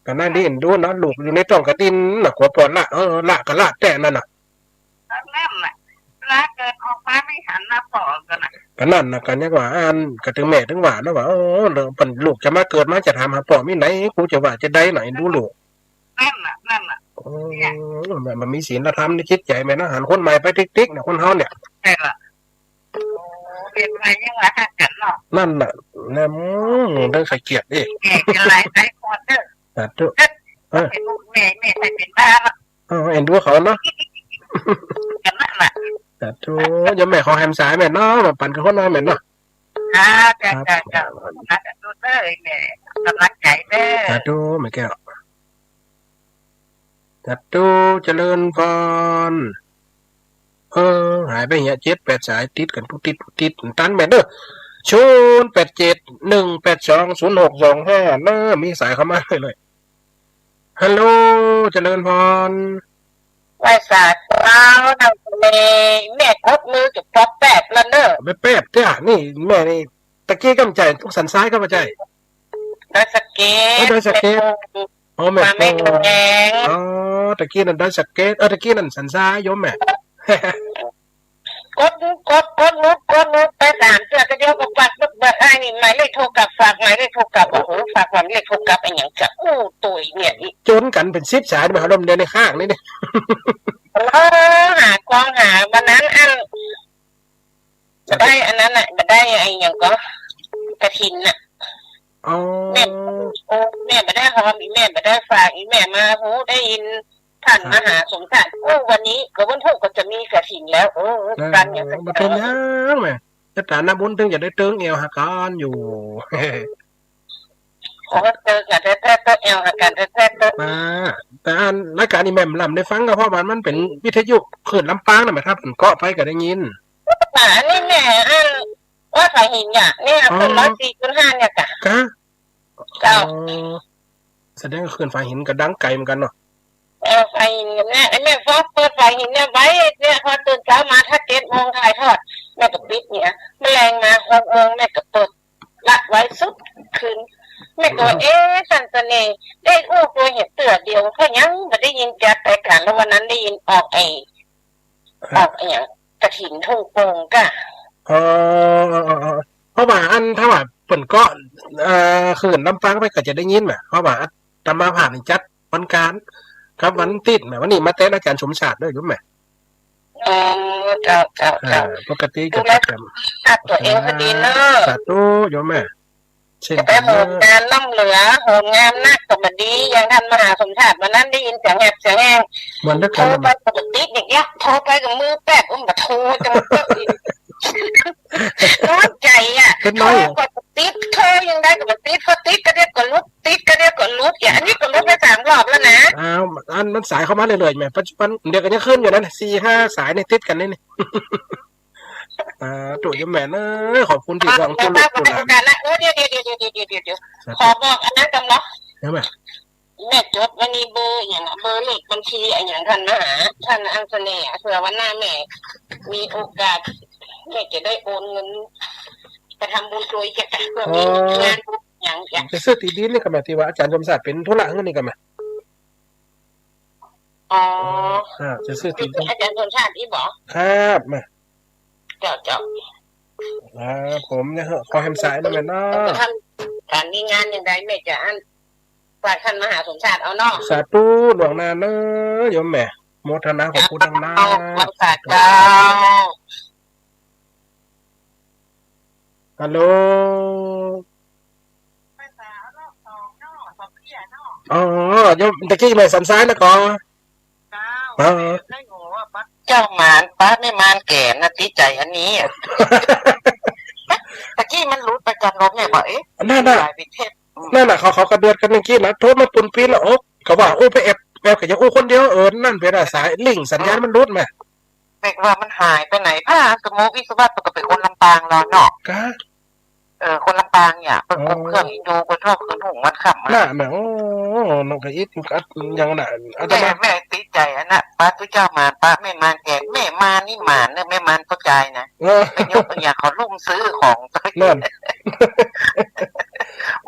ก็น่าเอ็นดูเนาะ ลูกอยู่ในต๊องก็ดิ้นน่ะ กั๋วปอดละ เออ ละก็ละแต๊นั่นน่ะ นั่นน่ะ ละเกิดออกมาไม่หันมาปอดกั๋นน่ะ ก็นั่นน่ะ ก็ยังว่าอัน ก็ตึงแม่ตึงว่านะว่า โอ้ เรื่องเปิ้นลูกจะมาเกิดมาจะถามหาป้อมีไหน กูจะว่าจะใดหน่อย เอ็นดูลูก นั่นน่ะ นั่นน่ะ โอ้ เนี่ย มัน มันมีศีลธรรมในจิตใจ๋แม่นะ หันคนใหม่ไปติ๊กๆ เนี่ย คนเฮาเนี่ย ใช่ละ โอ้ เรียนมายังว่าฮักกั๋นเนาะ นั่นน่ะ นะ อืม ได้ใค่เกียรติอีก แม่เป็นหลายหลายคนเด้อ สาธุ เออ เออ เป็นลูกแม่ แม่ใค่เป็นบ้าเนาะ เออ เอ็นดูเขาเนาะ กั๋นนั่นน่ะ สาธุ โยมแม่ขอแหมสายแม่เนาะ มาปันกับคนน้อยแม่เนาะ อ่า จ้ะ ครับ จ้ะ จ้ะ สาธุเด้อแม่ กำลังใจ๋เด้อ สาธุแม่แก้ว สาธุ เจริญพร เออ หายไปเหีย เจ็ดแปดสายติดกั๋น ปุ๊ดติด ปุ๊ดติด ตันแม่เด้อ ศูนย์แปดเจ็ด หนึ่งแปดสอง ศูนย์หกสองห้า เนาะ มีสายเข้ามาเลย ฮัลโหล เจริญพร ไหว้สาเจ้า นั่งในแม่กดมือจุดป๊อปแป๊บแล้วเนอะ แป๊บๆ เตี้ย นี่แม่นี่ ตะกี้กำใจ๋สันซ้ายก็บ่ใจ้ ดอยสะเก็ด เออ ดอยสะเก็ด แม่กง อ๋อ แม่กง มาแม่กงแดง อ๋อ ตะกี้นั่นดอยสะเก็ด เออ ตะกี้นั่นสันซ้ายโยมแม่ กด กด กดหลุด กดหลุดไปสามเตื้อ ก็เดี๋ยวก็ปัด ปัด ปัด ไอ้นี่หมายเลขโทรกลับ ฝากหมายเลขโทรกลับ โอ้โห ฝากหมายเลขโทรกลับ ไอ้หยังจะอู้ตัวเนี่ยนี่ จ๋นกั๋นเป๋นสิบสาย บ่าลมเดียวในข้างนี่นี่ เออ หากองหา วันนั้นอัน บ่ได้อันนั้นน่ะ บ่ได้ไอ้หยังก็ กฐินน่ะ อ๋อ แม่ โอ้ แม่บ่ได้หอม อีแม่บ่ได้ฝาก อีแม่มาฮู้ได้ยิน ท่านมหาสมชาติ โอ้ วันนี้ก็วันพุธก็จะมีกฐินแล้ว เออ นั่น กั๋นอย่าง บ่เป๋นหยังแม่ สถานะบุญเถิงจะได้เติงแอวหากั๋นอยู่ โอ้ เติงกั๋นแต๊ๆ เติงแอวหากั๋นแต๊ๆ เติง อ่า แต่อันรายก๋านนี่แม่บ่ลำได้ฟังก็เพราะว่ามันเป๋นวิทยุคลื่นลำปางน่ะแม่ ถ้าเปิ้นเกาะไปก็ได้ยิน อ่า อันนี้แม่ อัน วัดฝายหินเนี่ย เนี่ย อ๋อ คลื่นร้อยสี่จุดห้าเนี่ยกะ กะ เจ้า อ๋อ แสดงว่าคลื่นฝายหินก็ดังไก๋เหมือนกั๋นเนาะ เออ ฝายหินเนี่ย ไอ้แม่ฟ้องเปิดฝายหินเนี่ยไว้ เนี่ย พอตื่นเช้ามา ถ้าเจ็ดโมงถ่ายทอด แม่ก็ปิดเนี่ย แม่แลงมาหกโมง แม่ก็เปิดละไว้สุดคืน แม่ก็ว่า เอ๊ะ สันเสน่ห์ ได้อู้ตัวเหียเตื้อเดียว ก็ยังบ่ได้ยินจัดรายก๋าน แล้ววันนั้นได้ยินออกไอ้ ออกไอ้หยัง กฐินทุ่งโป่งกะ อ๋อ อ๋อ อ๋อ อ๋อ เพราะว่าอัน ถ้าว่าเปิ้นเกาะ เอ่อ คลื่นลำปางไปก็จะได้ยินแหม เพราะว่าอาตมาภาพนี่จัดวันก๋านกับวันติ๊ดแหม วันนี้มาแตนอาจ๋ารย์สมชาติด้วยรู้แหม อ๋อ เจ้า เจ้า อ่า เจ้า ปกติก็จะ ดูแลสุขภาพตัวเองก็ดีเนาะ สาธุโยมแม่ เช่นกั๋นเนาะ จะไปโหมงานล้ำเหลือ โหมงานนักก็บ่ดี อย่างท่านมหาสมชาติวันนั้นได้ยินเสียงแหบเสียงแห้ง เหมือนนัก โทรไปก็บ่ติดอย่างเงี้ย โทรไปก็มือแป๊บ อุ้มบ่โทรจังเลย น้อยใจ๋อะ เล็กน้อยอะ โทรก็บ่ติด โทรยังไงก็บ่ติด พอติดก็เดี๋ยวก็หลุด ติดก็เดี๋ยวก็หลุด อย่างอันนี้ก็หลุดไปสามรอบแล้วนะ อ้าว อันมันสายเข้ามาเรื่อยๆ แหม ปัจจุบันเดี๋ยวก็ยังขึ้นอยู่นั่น สี่ห้าสายนี่ติดกั๋นนี่ อ่า โตโยมแม่เอ้ย ขอบคุณตี้ฟัง อ่า โตลูกโตหลาน โอกาสละ เออ เดี๋ยว เดี๋ยว เดี๋ยว เดี๋ยว เดี๋ยว เดี๋ยว สาธุ ขอบอกอันนั้นกำเนาะ เดี๋ยวแม่ แม่จดไว้นี่เบอร์อย่างอะ เบอร์เลขบัญชีอะอย่างท่านมหา ท่านอังเสน่ห์อะ เผื่อวันหน้าแม่มีโอกาส แม่จะได้โอนเงินไปทำบุญโดยจะ เผื่อมี อ๋อ งานบุญอย่างเงี้ย จะซื้อตี้ดินนี่ก็แม่ ตี้ว่าอาจ๋ารย์สมชาติเป๋นธุระเฮือนนี่ก็แม่ อ๋อ อ่า จะซื้อตี้ดิน อาจ๋ารย์สมชาติอี้บ่ ครับ มา เจ้า เจ้า ครับผม เนี่ยเหอะ ขอแหมสายนะแม่เนาะ ถ้ามีงานอย่างใดแม่จะอัน ฝากท่านมหาสมชาติเอาเนาะ สาธุล่วงหน้าเน้อโยมแม่ โมทนาขอบคุณนำนะ เจ้า สาธุ ฮัลโหล อ๋อ โยม ตะกี้แม่สันทรายนะก่อ เจ้า เออ เจ้าหมานป๊าแม่มานแก่นนะ ติดใจ๋อันนี้อะ ตะกี้มันหลุดไปกับลมเนี่ย บอก เอ๊ะ นั่นน่ะ สายวินเทพ อืม นั่นน่ะ เขา เขาก็เดือดกั๋นตะกี้นะ โทรมาปูนปี้นละ โอ๊ะ เขาว่า โอ้ ไปแอบ แอบก็ยังอู้คนเดียว เออ นั่นเป๋นอะ สายลิงก์สัญญาณมันหลุดมา แม่ว่ามันหายไปไหน ถ้าสมมุติวิศวะก็เป๋นคนลำปางลอเนาะ กะ เออ คนลำปางเนี่ย เปิ้นกุมเครื่องอยู่ เปิ้นทอดคืนหุงวันค่ำอะ น่ะ น่ะ โอ้ นกกระอิดอัดยังน่ะ อาตมา แม่ แม่ติดใจ๋อันน่ะ ป๊าตุ๊เจ้าหมานป๊าแม่มานแก่ แม่มานนี่หมานเนอะ แม่มานเข้าใจ๋นะ เออ ไปยกอย่างเขาลุ่มซื้อของ นั่น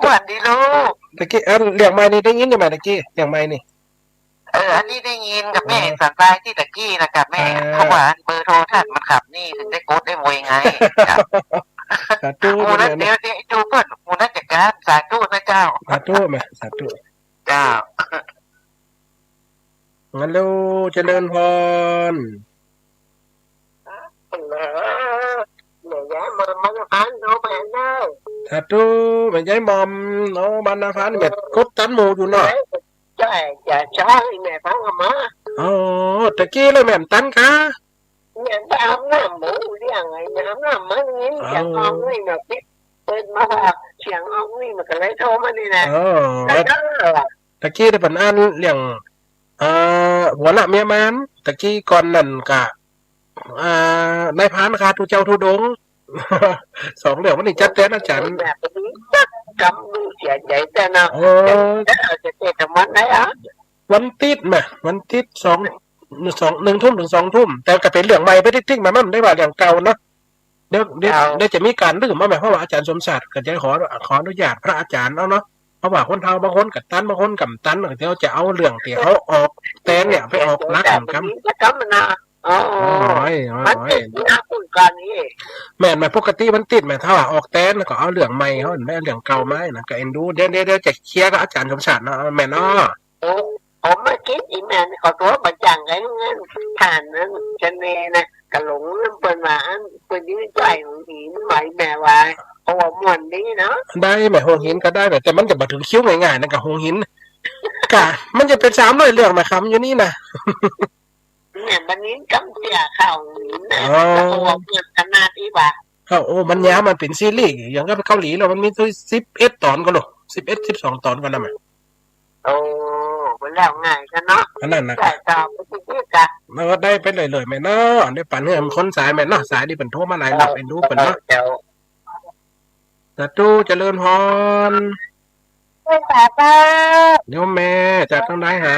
ม่วนดีลูก ตะกี้ อันเรื่องใหม่นี่ได้ยินอยู่ไหมตะกี้ เรื่องใหม่นี่ เออ อันนี้ได้ยินกับแม่ เออ สันทรายตี้ตะกี้นะกับแม่ อ่า เพราะว่าเบอร์โทรท่านมันขับนี่ เถิงได้กดได้โวยไง จ้ะ สาธุ หมู่นั้น แม่นะ เดี๋ยว เดี๋ยวไอ้จูเปิ้น หมู่นั้นจัดก๋าน สาธุนะเจ้า สาธุแม่ สาธุ เจ้า ฮัลโหล เจริญพร แม่ยายหม่อม บ้านนาพาน โทรไปเด้อ สาธุ แม่ยายหม่อม โอ้ บ้านนาพาน แม่กดตันหมู่อยู่เนาะ ใจ๋ ใจ๋ ใจ๋ แม่ฟังเอามา อ๋อ ตะกี้เลยแม่ตันกา แม่ไปอาบน้ำหมูเลี้ยงไอ้ แม่อาบน้ำมาได้ยินเสียง อ๋อ ออกนี่เนาะ ปิด เปิดมาว่าเสียงออกนี่ มันก็เลยโทรมานี่แหละ อ๋อ แล้วก็ ตะกี้ได้เปิ้นอ่านเรื่อง เอ่อ ผัวละเมียมาน ตะกี้ก่อนนั่นกะ อ่า นายพรานข้าตุ๊เจ้าธุดงค์ สองเรื่องวันนี้จัดแตนอาจ๋ารย์ แบบนี้จักกำลูกเสียใจ๋แต๊เนาะ โอ้ จะ จะเอาจะเตะกับมันได้อะ วันติ๊ดแหม วันติ๊ดสอง สอง หนึ่งทุ่มเถิงสองทุ่ม แต่ก็เป๋นเรื่องใหม่ไปติ๊กๆ มา มันได้ว่าเรื่องเก่าเนาะ เดี๋ยว เดี๋ยว เก่า เดี๋ยวจะมีก๋านลืมเอาแหม เพราะว่าอาจ๋ารย์สมชาติก็จะขอ ขออนุญาตพระอาจ๋ารย์เอาเนาะ เพราะว่าคนเฒ่าบางคนก็ตัน บางคนก็บ่ตัน เดี๋ยวจะเอาเรื่องตี้เฮาออกแตนเนี่ยไปออกหลักเหมือนกั๋น จะกำมันนะ เอ อ๋อ อ๋อ อ๋อ มันติดนะ คุณก่อนนี่ แม่น แม่น ปกติมันติดแม่ ถ้าว่าออกแตนก็เอาเรื่องใหม่ เอาเรื่องเก่ามานะ ก็เอ็นดู เดี๋ยว เดี๋ยว เดี๋ยวจะเคลียร์กับอาจ๋ารย์สมชาติเนาะ แม่นเนาะ โอ้ ผมมาคิดอีแม่นี่ ขอโทษ บ่จังไง เงินทานนั้น จะแน่นะ กะหลงลืมเปิ้นว่า อันเปิ้นอยู่ใต้หัวหิน ไหวแม่ว่า เพราะว่าม่วนดีเนาะ ได้แม่ หัวหินก็ได้แม่ แต่มันจะบ่ถึงคิวง่ายๆ นะ กับหัวหิน กะ มันจะเป็นสามร้อยเรื่องแม่ คำอยู่นี่นะ เนี่ย บัดนี้กำเสียเข้าหัวหินนะ อ๋อ เพราะว่าม่วนขนาดนี้ว่า เข้า โอ้ มันยาว มันเป็นซีรีส์ อย่างกับเกาหลีแล้ว มันมีตั้งสิบเอ็ดตอนก็โล สิบเอ็ด สิบสองตอนก็นะแม่ โอ้ มันแล้วง่ายซะเนาะ อันนั้นนะ ใช่ ต่อไปสิ จ้ะ มันก็ได้ไปเรื่อยๆ แม่เนาะ ได้ปันให้คนสายแม่เนาะ สายนี่เปิ้นโทรมาหลายรอบ เอ็นดูเปิ้นเนาะ เจ้า สาธุ เจริญพร เจ้า สาธุ โยมแม่ จากตรงไหนหา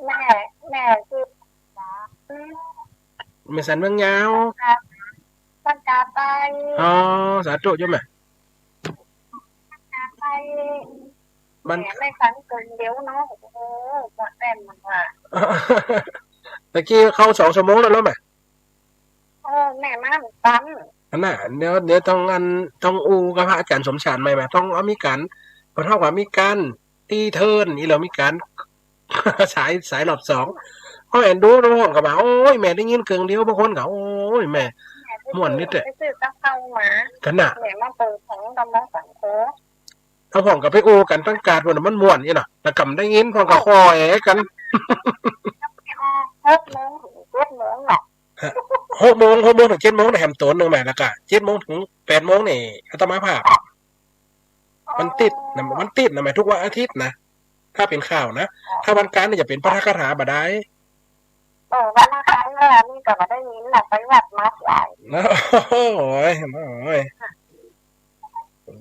แม่ แม่ชื่อ แม่สันเมืองยาว บ้านกาไป อ๋อ สาธุโยมแม่ บ้านกาไป บ้าน แม่ไม่ฟังเกินเดี๋ยวเนาะ โอ้โห หมดแรงหมดว่า ตะกี้เข้าสองชั่วโมงแล้วเนาะแม่ เออ แม่มาบ่ตัน อันน่ะ เดี๋ยว เดี๋ยวต้องอัน ต้องอู้กับพระอาจ๋ารย์สมชาติใหม่แม่ ต้องเอามีก๋าน เปิ้นเฮาว่ามีก๋านตี้เทิร์นนี่ แล้วมีก๋าน สาย สายรอบสอง เฮาเอ็นดูน้องก็ว่า โอ้ย แม่ได้ยินเกิ่งเดียว บางคนก็ โอ้ย แม่ ม่วนนิดเดียว ไปซื้อกับข้าวมา กั๋นน่ะ แม่มาเปิดของตำบลสังโค ถ้าพ่องก็ไปอู้กั๋นตั้งกาดว่ามันม่วนนี่เนาะ แต่ก่ำได้ยินพ่องก็คอแอกั๋น หกโมงถึงเจ็ดโมงเนาะ ฮะ หกโมง หกโมงถึงเจ็ดโมงนะ แหมโตนหนึ่งแม่ แล้วก็เจ็ดโมงถึงแปดโมงนี่อาตมาภาพ มันติดนะ มันติดนะแม่ ทุกวันอาทิตย์นะ ถ้าเป๋นข่าวนะ ถ้าวันก๋านนี่จะเป๋นปาฐกถาบ่ได้ เออ วันอังคารเนี่ย นี่ก็บ่ได้ยินน่ะ ไปวัดมาหลาย โอ้ย โอ้ย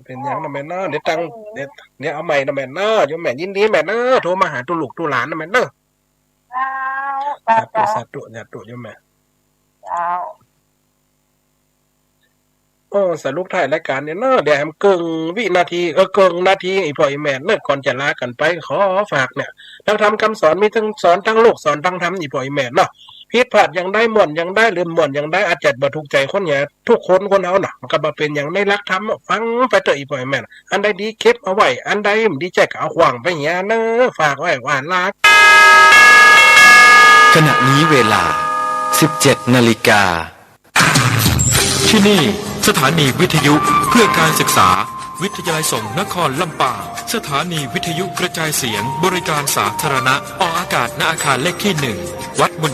เป๋นหยังนะแม่เนาะ เดี๋ยวตั้ง เดี๋ยว เดี๋ยวเอาใหม่นะแม่เนาะ โยมแม่ ยินดีแม่เนาะ โทรมาหาตุ๊ลูกตุ๊หลานนะแม่เนาะ เจ้า สาธุ เจ้า สาธุ สาธุโยมแม่ เจ้า โอ้ สรุปท้ายรายก๋านเนี่ยเนาะ เดี๋ยวแหมเกิ่งวินาที เออ เกิ่งนาที อี่พ่ออี่แม่เนาะ ก่อนจะลากั๋นไป ขอฝากเนี่ย หลักธรรมคำสอนมีตึงสอนตึงโลก สอนตึงธรรม อี่พ่ออี่แม่เนาะ ผิดพลาดอย่างใด ม่วนอย่างใด หรือบ่ม่วนอย่างใด อาจจะบ่ถูกใจ๋คนเหีย ทุกคนคนเฮาเนาะ มันก็บ่เป๋นหยัง ในหลักธรรม ฟังไปเต๊อะ อี่พ่ออี่แม่ อันใดดีเก็บเอาไว้ อันใดบ่ดีใจ๊ก็เอาขว้างไปเหียเนาะ ฝากไว้ว่าลา ขณะนี้เวลา สิบเจ็ดนาฬิกา ที่นี่ สถานีวิทยุเพื่อการศึกษา วิทยาลัยสงฆ์นครลำปาง สถานีวิทยุกระจายเสียงบริการสาธารณะ ออกอากาศณอาคารเลขที่หนึ่ง วัดบุญ